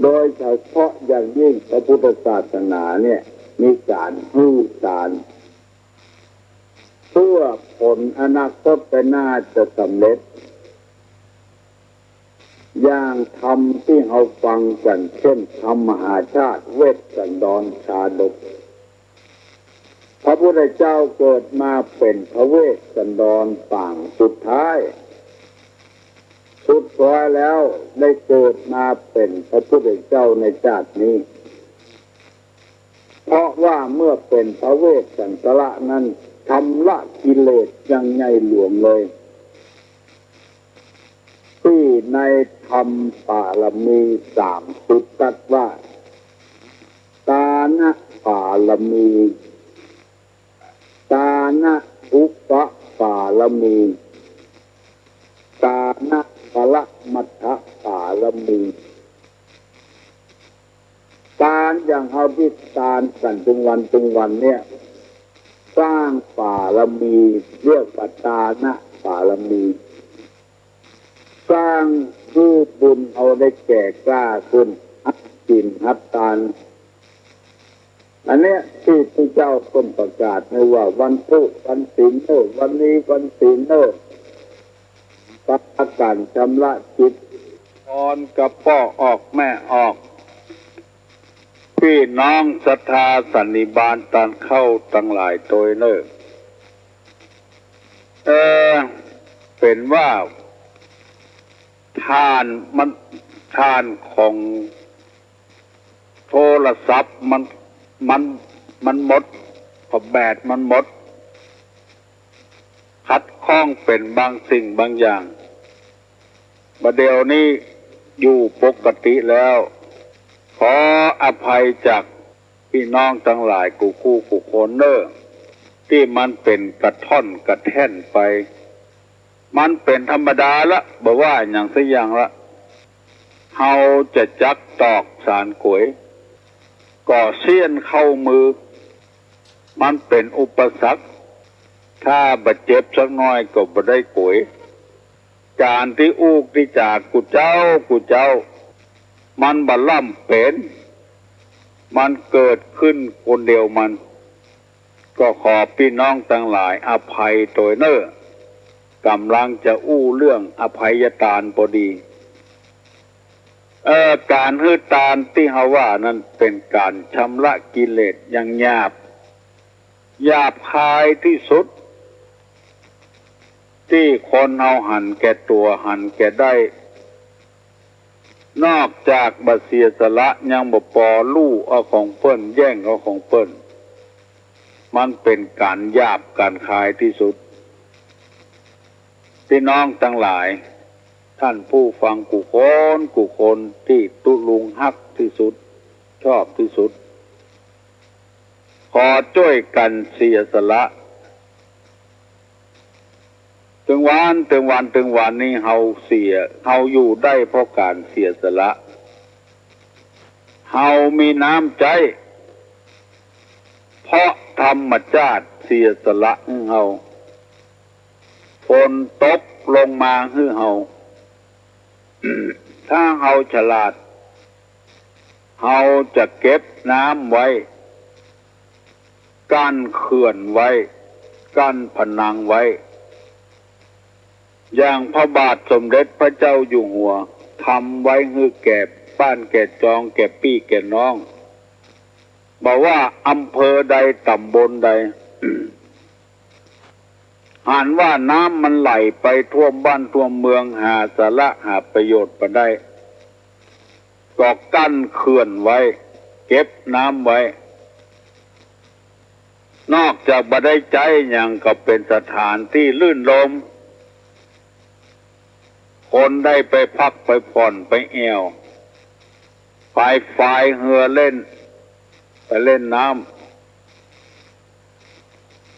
โดยเฉพาะอย่างยิ่งพระพุทธศาสนาเนี่ย มีก๋านหื้อตาน เพื่อผลอนาคตไปหน้าจะสำเร็จ อย่างธรรมตี้เฮาฟังกั๋น เช่น ธรรมมหาชาติ เวสสันดรชาดก พระพุทธเจ้าเกิดมาเป๋นพระเวสสันดรปางสุดท้าย สุดท้ายแล้วได้เกิดมาเป๋นพระพุทธเจ้าในจาตินี้ ว่าเมื่อเป๋นพระเวสสันตระนั้น ชำระกิเลสอย่างใหญ่หลวงเลย ตี้ในธรรมปารมีสามสิบตรัสว่า ตานะปารมี ตานะอุปปารมี ตานะปรมัตถปารมี ตานอย่างเฮาตี้ตานกั๋นตึงวันตึงวันเนี่ย สร้างปารมี เรียกว่าตานะปารมี สร้างหื้อบุญเฮาได้แก่กล้าขึ้น หัดศีลหัดตาน อันเนี้ยตี้พระเจ้าเปิ้นประกาศหื้อว่าวันพูดวันศีลเน่อ วันนี้วันศีลเน่อ ปากั๋นชำระจิต ตอนกระป้อออกแม่ออก ปี้น้องศรัทธาสันนิบาตตานเข้าตังหลายตวยเน่อ เออ เป๋นว่า ต้านมัน ต้านของโทรศัพท์มัน มัน มันหมด พอแบตมันหมด ขัดข้องเป๋นบางสิ่งบางอย่าง บ่าเดี่ยวนี้อยู่ปกติแล้ว ขออภัยจาก ปี้น้องตังหลายกู้คู่กู้คนเน่อ ตี้มันเป๋นกระท่อนกระแท่นไป มันเป๋นธรรมดาละ บ่ว่าหยังสักอย่างละ เฮาจะจักตอกสานก๋วย ก็เสี้ยนเข้ามือ มันเป๋นอุปสรรค ถ้าบ่เจ็บสักหน้อยก็บ่ได้ก๋วย ก๋านตี้อู้ตี้จ๋ากู้เจ๊ากู้เจ๊า มันบ่ล้ำเป๋น มันเกิดขึ้นคนเดียวมัน ก็ขอปี้น้องตังหลายอภัยตวยเน่อ ก่ำลังจะอู้เรื่องอภัยตานพอดี เอ่อ ก๋านหื้อตานตี้เฮาว่านั้นเป๋นก๋านชำระกิเลสอย่างหยาบ หยาบคายตี้สุด ตี้คนเฮาหันแก่ตั๋วหันแก่ได้ นอกจากบ่เสียสละยังบ่ปอ ลู่เอาของเปิ้น แย่งเอาของเปิ้น มันเป๋นก๋านหยาบก๋านคายตี้สุด ปี้น้องตังหลาย ต้านผู้ฟังกู้คนกู้คนตี้ตุ๊ลุงฮักตี้สุด ชอบตี้สุด ขอจ้วยกั๋นเสียสละ ตึงวัน ตึงวัน ตึงวันนี้เฮาเสีย เฮาอยู่ได้เพราะก๋านเสียสละ เฮามีน้ำใจ๊ เพราะธรรมชาติเสียสละหื้อเฮา ฝนตกลงมาหื้อเฮา ถ้าเฮาฉลาด เฮาจะเก็บน้ำไว้ กั้นเขื่อนไว้ กั้นผนังไว้ อย่างพระบาทสมเด็จพระเจ้าอยู่หัว ทำไว้หื้อแก่บ้านแก่จอง แก่ปี้แก่น้อง บ่ว่าอำเภอใด ต๋ำบลใด หันว่าน้ำมันไหลไปท่วมบ้านท่วมเมือง หาสาระหาประโยชน์บ่ได้ ก็กั้นเขื่อนไว้ เก็บน้ำไว้ นอกจากบ่ได้ใจ๊หยังก็เป๋นสถานตี้ลื่นลม คนได้ไปพักไปผ่อนไปแอ่ว ไปพายเฮือเล่น ไปเล่นน้ำ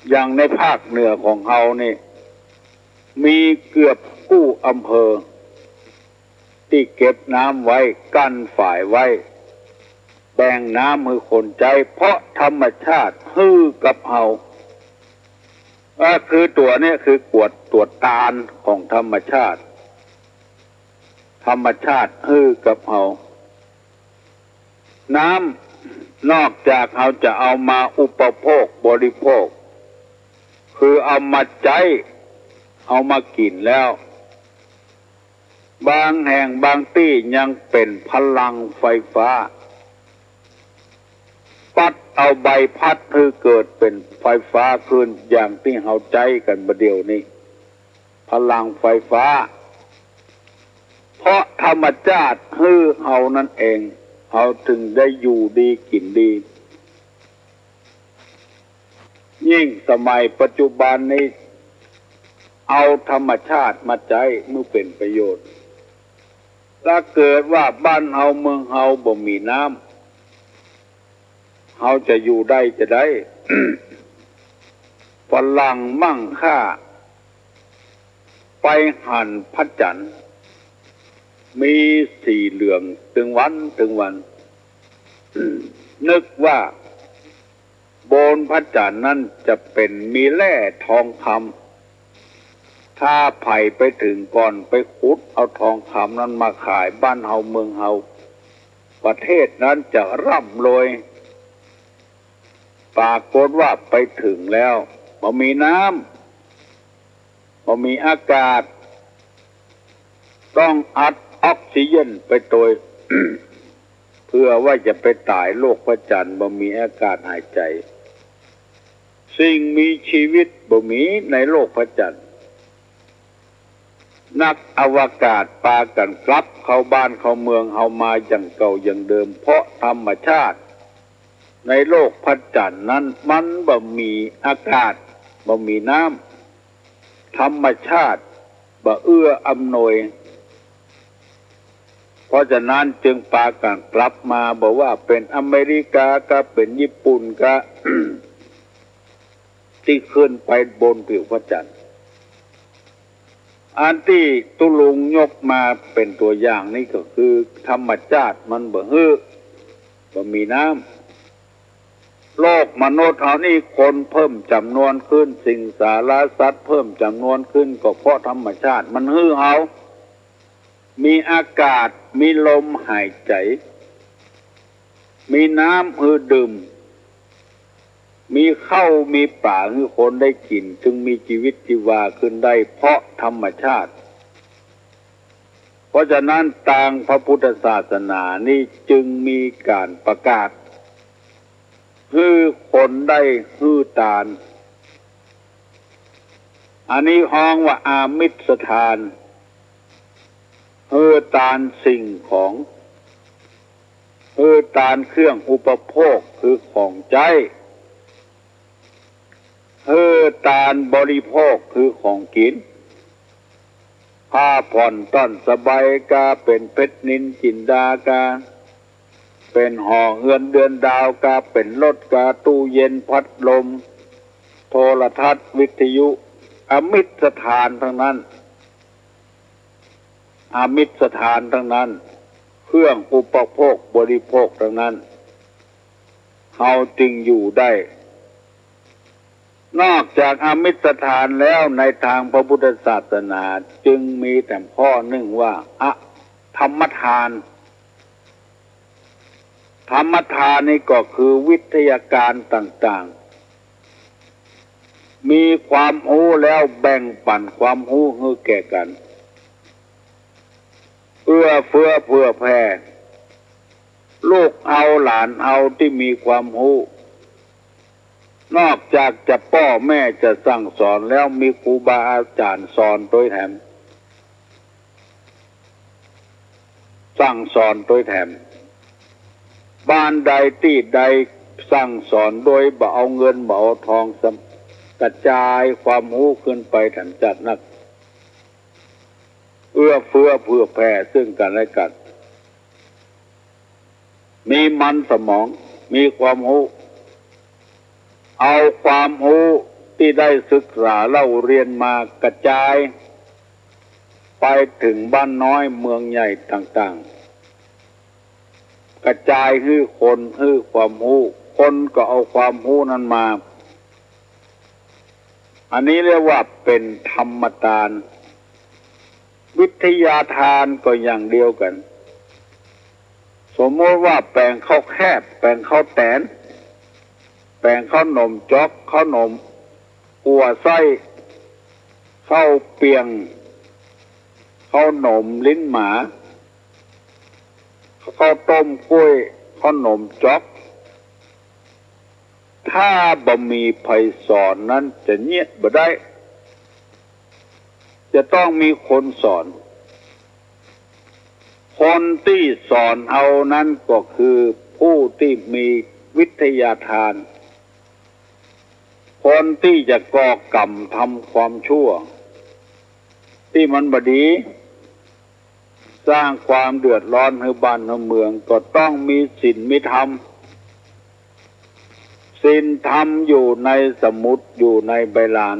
อย่างในภาคเหนือของเฮานี่ มีเกือบกู้อำเภอ ตี้เก็บน้ำไว้ กั้นฝายไว้ แบ่งน้ำหื้อคนใจ๊ เพราะธรรมชาติหื้อกับเฮา ก็คือตั๋วเนี่ยคือก๋วยตั๋วตานของธรรมชาติ ธรรมชาติหื้อกับเฮา น้ำนอกจากเฮาจะเอามาอุปโภคบริโภค คือเอามาใจ๊ เอามากิ๋นแล้ว บางแห่งบางตี้ยังเป๋นพลังไฟฟ้า ปั๊ดเอาใบพัดหื้อเกิดเป๋นไฟฟ้าขึ้น อย่างตี้เฮาใจ๊กั๋นบ่าเดี่ยวนี้ พลังไฟฟ้า เพราะธรรมชาติหื้อเฮานั้นเอง เฮาจึงได้อยู่ดีกิ๋นดี ยิ่งสมัยปัจจุบันนี้ เอาธรรมชาติมาใจ๊บ่เป๋นประโยชน์ ถ้าเกิดว่าบ้านเฮาเมืองเฮาบ่มีน้ำ เฮาจะอยู่ได้จาใด ฝรั่งมั่งค่า ไปหันพระจันทร์ มีสีเหลืองตึงวันตึงวัน นึกว่าบนพระจันทร์นั้นจะเป๋นมีแร่ทองคำ ถ้าใผไปเถิงก่อนไปขุดเอาทองคำนั้นมาขายบ้านเฮาเมืองเฮา ประเทศนั้นจะร่ำรวย ปรากฏว่าไปเถิงแล้วบ่มีน้ำ บ่มีอากาศ ต้องอัดออกซิเจนไปตวย เผื่อว่าจะไปต๋ายโรคพระจันทร์ บ่มีอากาศหายใจ๋ สิ่งมีชีวิตบ่มีในโลกพระจันทร์ นักอวกาศปากั๋นกลับเข้าบ้านเข้าเมืองเฮามาอย่างเก่าอย่างเดิม เพราะธรรมชาติในโลกพระจันทร์นั้นมันบ่มีอากาศ บ่มีน้ำ ธรรมชาติบ่เอื้ออำนวย เพราะฉะนั้นจึงปากั๋นกลับมา บ่ว่าเป๋นอเมริกาก็เป๋นญี่ปุ่นก็ ตี้ขึ้นไปบนผิวพระจันทร์ อันตี้ตุ๊ลุงยกมาเป๋นตั๋วอย่างนี้ก็คือธรรมชาติมันบ่หื้อ บ่มีน้ำ โลกมนุษย์เฮานี่คนเพิ่มจ๋ำนวนขึ้น สิงสาราสัตว์เพิ่มจ๋ำนวนขึ้น ก็เพราะธรรมชาติมันหื้อเฮา มีอากาศ มีลมหายใจ๋ มีน้ำหื้อดื่ม มีข้าวมีป๋าหื้อคนได้กิ๋น จึงมีจีวิตจีวาขึ้นได้เพราะธรรมชาติ เพราะฉะนั้นตางพระพุทธศาสนานี้จึงมีก๋านประกาศ หื้อคนได้หื้อตาน อันนี้ฮ้องว่าอามิสทาน หื้อตานสิ่งของ หื้อตานเครื่องอุปโภคคือของใจ๊ หื้อตานบริโภคคือของกิ๋น ผ้าผ่อนต้อนสบายกา เป๋นเพชรนิลจินดากา เป๋นหอเฮือนเดือนดาวกา เป๋นรถกา ตู้เย็นพัดลม โทรทัศน์วิทยุ อามิสทานตังนั้น อามิสทานตังนั้น เครื่องอุปโภคบริโภคตังนั้น เฮาจึงอยู่ได้ นอกจากอามิสทานแล้ว ในตางพระพุทธศาสนาจึงมีแถมข้อนึ่งว่า อธรรมทาน ธรรมทานนี่ก็คือวิทยาการต่างๆ มีความฮู้แล้วแบ่งปั๋นความฮู้หื้อแก่กั๋น เอื้อเฟื้อเผื่อแผ่ ลูกเอาหลานเอาตี้มีความฮู้ นอกจากจะป้อแม่จะสั่งสอนแล้ว มีครูบาอาจ๋ารย์สอนตวยแถม สั่งสอนตวยแถม บ้านใดตี้ใดสั่งสอนโดยบ่เอาเงินบ่เอาทอง กระจายความฮู้ขึ้นไปแถมจัดนัก เอื้อเฟื้อเผื่อแผ่ซึ่งกั๋นและกั๋น มีมันสมอง มีความฮู้ เอาความฮู้ตี้ได้ศึกษาเล่าเรียนมากระจายไปเถิงบ้านน้อยเมืองใหญ่ต่างๆ กระจายหื้อคนหื้อความฮู้ คนก็เอาความฮู้นั้นมา อันนี้เรียกว่าเป๋นธรรมตาน วิทยาทานก็อย่างเดียวกั๋น สมมติว่าแป๋งข้าวแคบ แป๋งข้าวแต๋น แป๋งข้าวหนมจ๊อก ข้าวหนมกั๋วไส้ ข้าวเปียง ข้าวหนมลิ้นหมา ข้าวต้มก๊วย ข้าวหนมจ๊อก ถ้าบ่มีใผสอนนั้นจะเยียะบ่ได้ จะต้องมีคนสอน คนตี้สอนเอานั้นก็คือผู้ตี้มีวิทยาทาน คนตี้จะก่อกรรมทำความชั่วตี้มันบ่ดี สร้างความเดือดร้อนหื้อบ้านหื้อเมือง ก็ต้องมีศีลมีธรรม ศีลธรรมอยู่ในสมุด อยู่ในใบลาน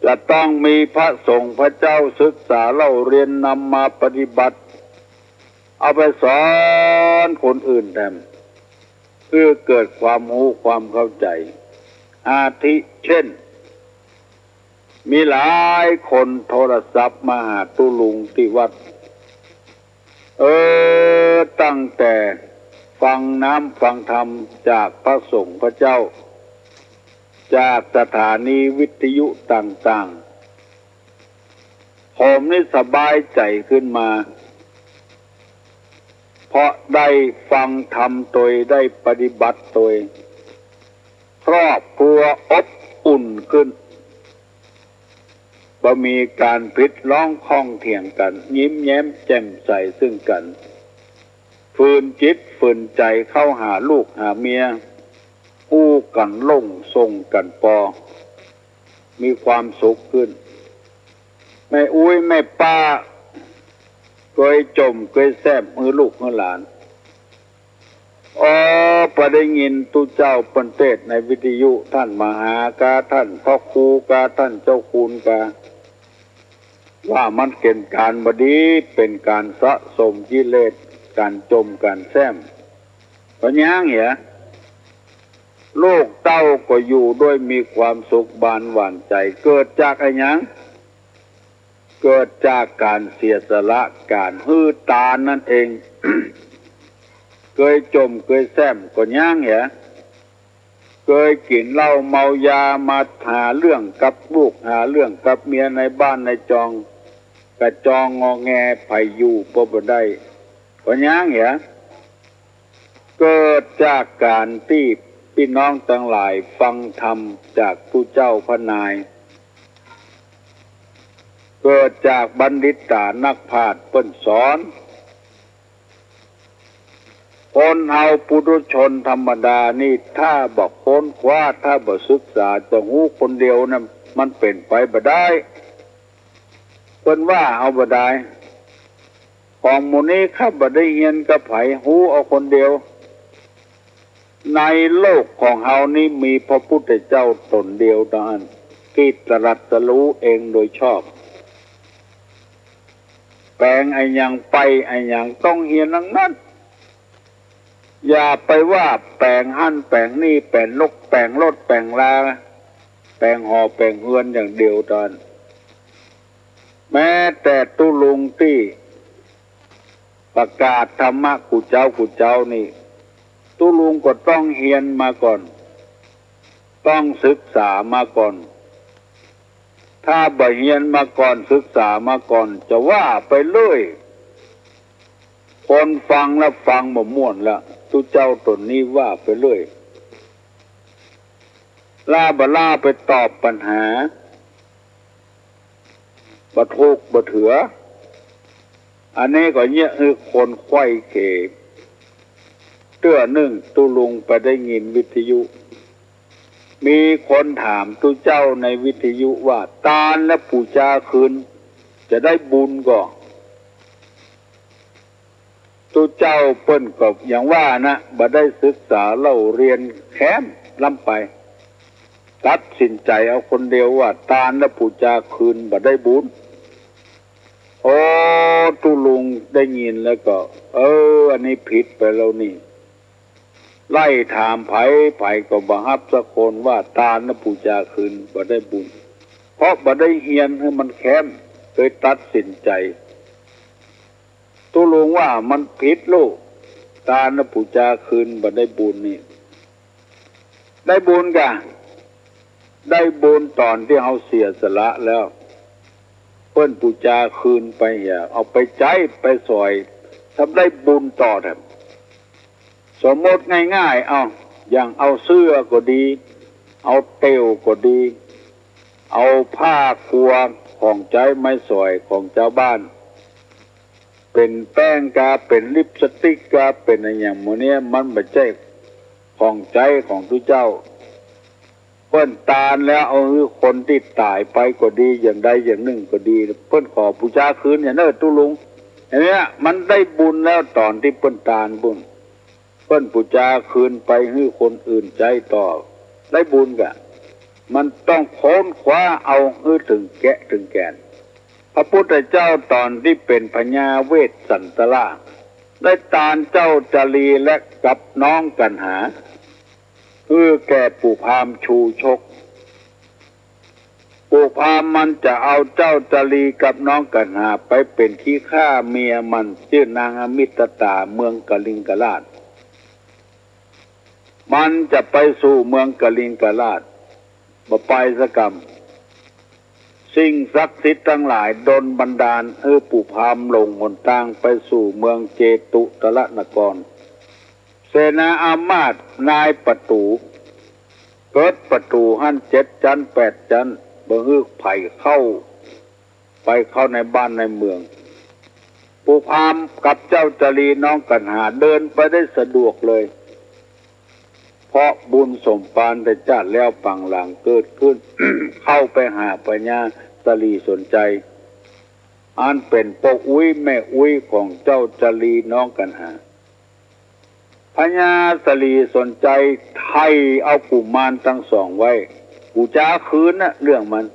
จะต้องมีพระสงฆ์พระเจ้าศึกษาเล่าเรียนนำมาปฏิบัติ เอาไปสอนคนอื่นแถม เพื่อเกิดความฮู้ความเข้าใจ๋ อาทิเช่น มีหลายคนโทรศัพท์มาหาตุ๊ลุงตี้วัด เออ ตั้งแต่ฟังน้ำฟังธรรมจากพระสงฆ์พระเจ้า จากสถานีวิทยุต่างๆ ผมนี่สบายใจ๋ขึ้นมา เพราะได้ฟังธรรมตวย ได้ปฏิบัติตวย ครอบครัวอบอุ่นขึ้น บ่มีก๋านผิดร้องข้องเถียงกั๋น ยิ้มแย้มแจ่มใสซึ่งกั๋น ฝืนจิตฝืนใจ๋เข้าหาลูกหาเมีย อู้กั๋นลงส่งกั๋นปอ มีความสุขขึ้น แม่อุ๊ยแม่ป้า เกยจ่มเกยแซ่มหื้อลูกหื้อหลาน อ๋อ ปอได้ยินตุ๊เจ้าเปิ้นเตสน์ในวิทยุ ต้านมหากา ต้านพระครูกา ต้านเจ้าคุณกา ว่ามันเป๋นก๋านบ่ดี เป๋นก๋านสะสมกิเลส ก๋านจ่มก๋านแซ่ม ก็ยังเหีย ลูกเต้าก็อยู่ด้วยมีความสุขบานหวานใจ๋ เกิดจากอะหยัง เกิดจากก๋านเสียสละ ก๋านหื้อตานนั่นเอง เกยจ่มเกยแซ่มก็ยังเหีย เกยกิ๋นเหล้าเมายา มาหาเรื่องกับลูก หาเรื่องกับเมีย ในบ้านในจอง กระจองงอแง ใผอยู่ก็บ่ได้ ก็ยังเหีย เกิดจากก๋านตี้ปี้น้องตังหลายฟังธรรมจากตุ๊เจ้าพระนาย เกิดจากบัณฑิตานักปราชญ์เปิ้นสอน คนเฮาปุถุชนธรรมดานี่ ถ้าบ่ค้นคว้า ถ้าบ่ศึกษา จะฮู้คนเดียวนั้นมันเป๋นไปบ่ได้ เปิ้นว่าเอาบ่ได้ ของหมู่นี้ข้าบ่ได้เฮียนกับใผ ฮู้เอาคนเดียว ในโลกของเฮานี้มีพระพุทธเจ้าต๋นเดียวเต้าอั้น ตี้ตรัสรู้เองโดยชอบ แป๋งอะหยังไปอะหยังต้องเฮียนตังนั้น อย่าไปว่าแป๋งหั้นแป๋งนี่ แป๋งรถ แป๋งรถแป๋งรา แป๋งหอแป๋งเฮือนอย่างเดียวเต้าอั้น แม้แต่ตุ๊ลุงตี้ประกาศธรรมะกู้เจ๊ากู้เจ๊านี่ ตุ๊ลุงก็ต้องเฮียนมาก่อน ต้องศึกษามาก่อน ถ้าบ่เฮียนมาก่อน ศึกษามาก่อน จะว่าไปเรื่อย คนฟังแล้วฟังบ่ม่วนละ ตุ๊เจ้าต๋นนี้ว่าไปเรื่อย ล้าบ่ล้าไปตอบปัญหา บ่ถูกบ่เถือ อันนี้ก็เยียะหื้อคนไขว้เขว เตื้อนึ่งตุ๊ลุงไปได้ยินวิทยุ มีคนถามตุ๊เจ้าในวิทยุว่า ตานและปู๋จาคืนจะได้บุญก่อ ตุ๊เจ้าเปิ้นก็อย่างว่านะ บ่ได้ศึกษาเล่าเรียนแคมล้ำไป ตัดสินใจ๋เอาคนเดียวว่า ตานและปู๋จาคืนบ่ได้บุญ โอ้ ตุ๊ลุงได้ยินแล้วก็ เออ อันนี้ผิดไปแล้วนี่ ไล่ถามใผ ใผก็บ่ฮับสักคนว่า ตานและปู๋จาคืนบ่ได้บุญ เพราะบ่ได้เฮียนหื้อมันแคม เลยตัดสินใจ๋ ตุ๊ลุงว่ามันผิดลูก ตานและปู๋จาคืนบ่ได้บุญนี่ ได้บุญก่ะ ได้บุญต๋อนตี้เฮาเสียสละแล้ว เปิ้นปู๋จาคืนไปเหีย เอาไปใจ๊ไปสอย ทำได้บุญต่อแถม สมมติง่ายๆ เอา อย่างเอาเสื้อก็ดี เอาเต็วก็ดี เอาผ้ากัวของใจ๊ไม้สอยของจาวบ้าน เป๋นแป้งกา เป๋นลิปสติกกา เป๋นอะหยังหมู่เนี้ย มันบ่ใจ้ของใจ๊ของตุ๊เจ้า เปิ้นตานแล้วเอาหื้อคนตี้ต๋ายไปก็ดี อย่างใดอย่างนึ่งก็ดี เปิ้นขอปู๋จาคืนอย่างเน้อตุ๊ลุง อย่างเนี้ยมันได้บุญแล้ว ต๋อนตี้เปิ้นตานปุ้น เปิ้นปู๋จาคืนไปหื้อคนอื่นใจ๊ต่อ ได้บุญก่ะ มันต้องค้นคว้าเอาหื้อเถิงแก่นเถิงแก่น พระพุทธเจ้าต๋อนตี้เป๋นพญาเวสสันตระ ได้ตานเจ้าจารีและกับน้องกัณหา หื้อแก่ปู่พราหมณ์ชูชก ปู่พราหมณ์มันจะเอาเจ้าจารีกับน้องกัณหาไปเป๋นขี้ข้าเมียมัน จื้อนางอมิตตา เมืองกลิงกราช มันจะไปสู่เมืองกลิงกราช บ่ไปสักกำ สิ่งศักดิ์สิทธิ์ตังหลายดลบันดาลหื้อปู่พราหมณ์หลงหนตางไปสู่เมืองเจตุตรนคร เสนาอามาตย์นายประตู๋ เกิดประตู๋หั้นเจ็ดจั๊นแปดจั๊น บ่หื้อใผเข้า ไปเข้าในบ้านในเมือง ปู่พราหมณ์กับเจ้าจารีน้องกัณหาเดินไปได้สะดวกเลย เพราะบุญสมภารแต่จาติแล้วปางหลังเกิดขึ้น เข้าไปหาพญาสลีสนชัย อันเป๋นป้ออุ๊ยแม่อุ๊ยของเจ้าจารีน้องกัณหา พญาสลีสนชัยไถ่เอากุมารตังสองไว้ ปู๋จาคืนนะ เรื่องมัน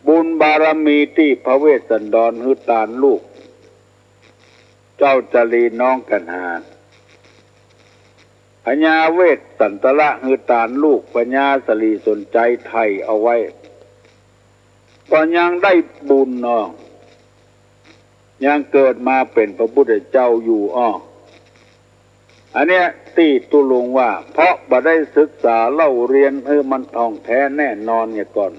บุญบารมีตี้พระเวสสันดรหื้อตานลูก เจ้าจารีน้องกัณหา พญาเวสสันตระหื้อตานลูก พญาสลีสนชัยไถ่เอาไว้ ก็ยังได้บุญอ้อ ยังเกิดมาเป๋นพระพุทธเจ้าอยู่อ้อ อันเนี้ยตี้ตุ๊ลุงว่า เพราะบ่ได้ศึกษาเล่าเรียนหื้อมันถ่องแท้แน่นอนเหียก่อน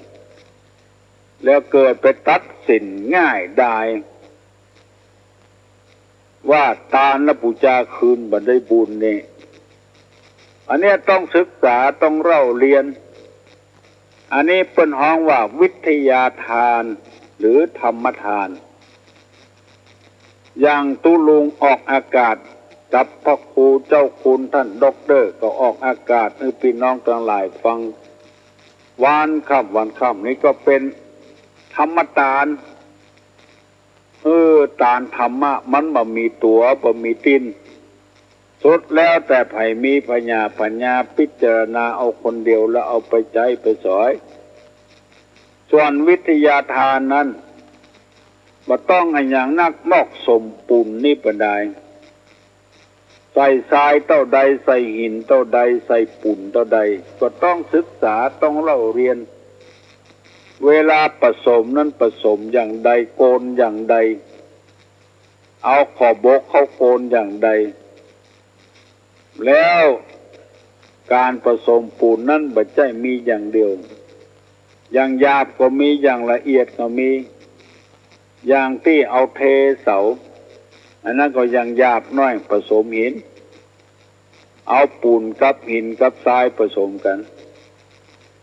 แล้วเกิดไปตัดสินง่ายดาย ว่าตานและปู๋จาคืนบ่ได้บุญนี่ อันเนี้ยต้องศึกษาต้องเล่าเรียน อันนี้เปิ้นฮ้องว่าวิทยาทานหรือธรรมทาน อย่างตุ๊ลุงออกอากาศกับพระครูเจ้าคุณต้านด็อกเตอร์ ก็ออกอากาศหื้อปี้น้องตังหลายฟัง วันค่ำวันค่ำนี่ก็เป๋นธรรมตาน เออ ตานธรรมะมันบ่มีตั๋วบ่มีตี๋น สุดแล้วแต่ใผมีปัญญา ปัญญาพิจารณาเอาคนเดียวแล้วเอาไปใจ๊ไปสอย ส่วนวิทยาทานนั้น บ่ต้องอะหยังนัก มอกสมปู๋นนี่ปานใด ใส่ซายเต้าใด ใส่หินเต้าใด ใส่ปู๋นเต้าใด ก็ต้องศึกษาต้องเล่าเรียน เวลาผสมนั้นผสมอย่างใด โกนอย่างใด เอาขอบบกเข้าโกนอย่างใด แล้วก๋านผสมปู๋นนั้นบ่ใจ้มีอย่างเดียว อย่างหยาบก็มี อย่างละเอียดก็มี อย่างตี้เอาเทเสา อันนั้นก็อย่างหยาบน้อยผสมหิน เอาปู๋นกับหินกับซายผสมกั๋น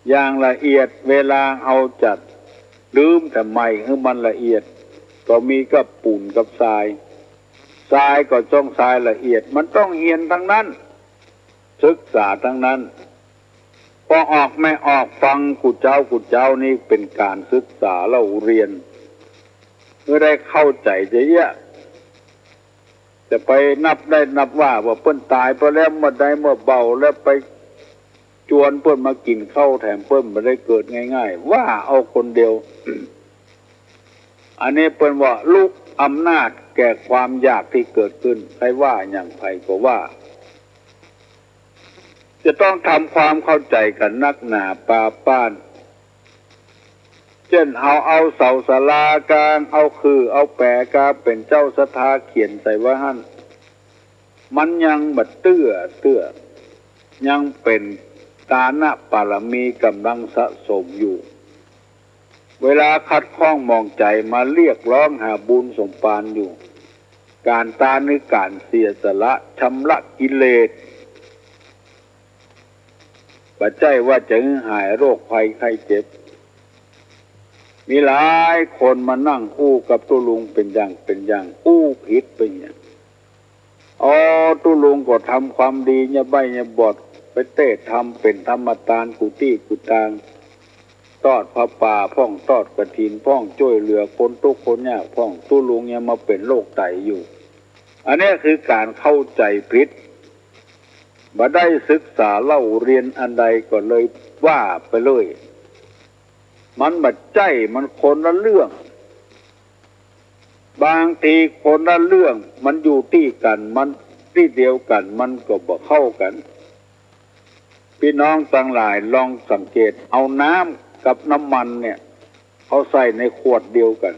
อย่างละเอียด เวลาเอาจัด ลืมแต่ใหม่หื้อมันละเอียด ก็มีกับปู๋นกับซาย ซายก็จ้องซายละเอียด มันต้องเฮียนตังนั้น ศึกษาตังนั้น ปอออกแม่ออกฟังกู้เจ๊ากู้เจ๊านี่เป๋นก๋านศึกษาเล่าเรียน เปื้อได้เข้าใจ๋จะเยียะ จะไปนับได้นับว่า ว่าเปิ้นต๋ายไปแล้วเมื่อใดเมื่อเบา แล้วไปจวนเปิ้นมากิ๋นข้าวแถม เปิ้นบ่ได้เกิดง่ายๆ ว่าเอาคนเดียว อันนี้เปิ้นว่าลุกอำนาจแก่ความอยากตี้เกิดขึ้น ใผว่าอย่างใผก็ว่า จะต้องทำความเข้าใจ๋กั๋นนักหนาปาป้าน เจ้นเอา เอาเสาศาลากาง เอาขื่อเอาแป๋กางเป๋นเจ้าศรัทธาเขียนใส่ไว้หั้น มันยังบ่เตื้อเตื้อ ยังเป๋นตานะปารมีก๋ำลังสะสมอยู่ เวลาขัดข้องหมองใจ๋มาเรียกร้องหาบุญสมภารอยู่ ก๋านตานหื้อก๋านเสียสละชำระกิเลส บ่ใจ้ว่าจะหื้อหายโรคภัยไข้เจ็บ มีหลายคนมานั่งอู้กับตุ๊ลุงเป๋นอย่างเป๋นอย่าง อู้ผิดไปเนี่ย อ๋อ ตุ๊ลุงก็ทำความดีเนี่ยใบ้เนี่ยบอด เตศน์ธรรมเป๋นธรรมตานกู้ตี้กู้ตาง ตอดผ้าป่าพ่อง ตอดกฐินพ่อง จ้วยเหลือคนตุ๊กข์คนยากพ่อง ตุ๊ลุงยังมาเป๋นโรคไตอยู่ อันเนี้ยคือก๋านเข้าใจ๋ผิด บ่ได้ศึกษาเล่าเรียนอันใดก็เลยว่าไปเลย มันบ่ใจ้ มันคนละเรื่อง บางทีคนละเรื่อง มันอยู่ตี้กั๋น มันตี้เดียวกั๋น มันก็บ่เข้ากั๋น ปี้น้องตังหลายลองสังเกต เอาน้ำกับน้ำมันเนี่ย เอาใส่ในขวดเดียวกั๋น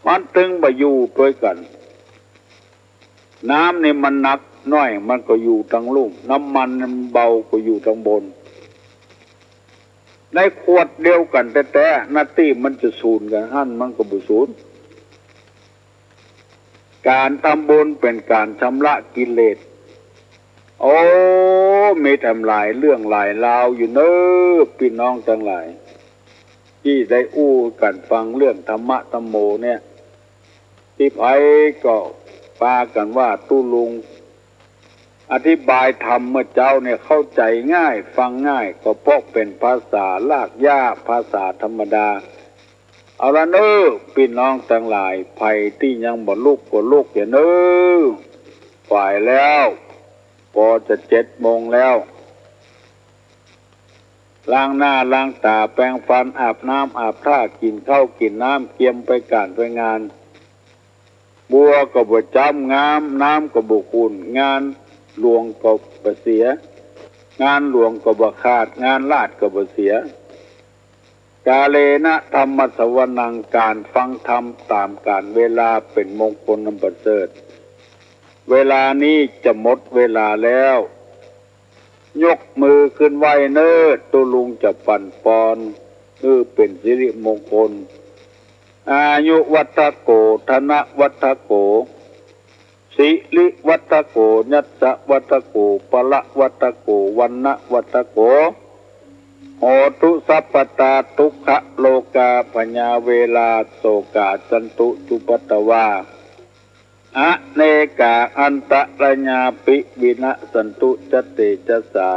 มันตึงบ่อยู่ตวยกั๋น น้ำนี่มันหนักน้อย มันก็อยู่ตังลุ่ม น้ำมันมันเบาก็อยู่ตังบน ในขวดเดียวกั๋นแต๊ๆ หน้าตี้มันจะสูนกั๋น หั้นมันก็บ่สูน ก๋านทำบุญเป๋นก๋านชำระกิเลส โอ้ มีตำหลายเรื่องหลายราวอยู่เน้อ ปี้น้องตังหลาย ตี้ได้อู้กั๋นฟังเรื่องธรรมะธัมโมเนี่ย ตี้ใผก็ปากั๋นว่าตุ๊ลุงอธิบายธรรมเมื่อเจ๊าเนี่ยเข้าใจ๋ง่าย ฟังง่าย ก็เพราะเป๋นภาษารากหญ้า ภาษาธรรมดา เอาละเน้อ ปี้น้องตังหลาย ใผตี้ยังบ่ลุกก็ลุกเหียเน้อ สายแล้ว ปอจะเจ็ดโมงแล้ว ล้างหน้าล้างต๋า แปรงฟัน อาบน้ำอาบท่า กิ๋นข้าวกิ๋นน้ำ เกียมไปก๋านไปงาน บัวก็บ่จ้ำงาม น้ำก็บ่ขุ่น งานหลวงก็บ่เสีย งานหลวงก็บ่ขาด งานลาดก็บ่เสีย กาเลนะธัมมัสสวนัง ก๋านฟังธรรมต๋ามก๋าลเวลาเป๋นมงคลอันประเสริฐ เวลานี้จะหมดเวลาแล้ว ยกมือขึ้นไหว้เน้อ ตุ๊ลุงจะปั๋นปอน หื้อเป๋นสิริมงคล อายุวัฑฒโก ธนวัฑฒโก สิริวัฑฒโก ยัสสะวัฑฒโก พละวัฑฒโก วรรณวัฑฒโก โหตุสัพพตา ทุกขโรกา พยาเวรา โศกา จันตุ จุปปาทวา อเนกา อันตรายาปิ วินัสสันตุ จะเตจะสา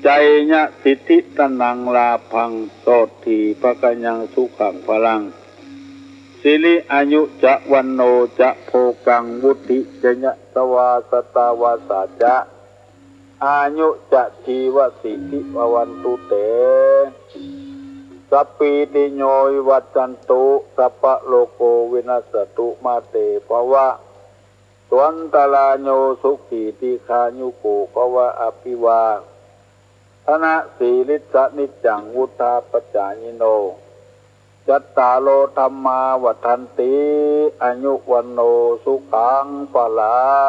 ชัยยะสิทธิธนัง ลาภัง โสตถี ภะคะยัง สุขัง พลัง สิริอายุจะ วัณโณจะ โภคัง วุฑฒิจะ ยะสะวา สะตาวาสาจะ อายุจะ จีวะสิทธิ ภะวันตุ เต สัพพีติโย วิวัชชันตุ สัพพะโรโค วินัสสะตุ มา เต ภะวัตวันตะราโย สุขี ทีฆายุโก ภะวะ อภิวาทะนะสีลิสสะ นิจจัง วุฑฒาปะจายิโน จัตตาโร ธัมมา วัฑฒันติ อายุ วัณโณ สุขัง พลัง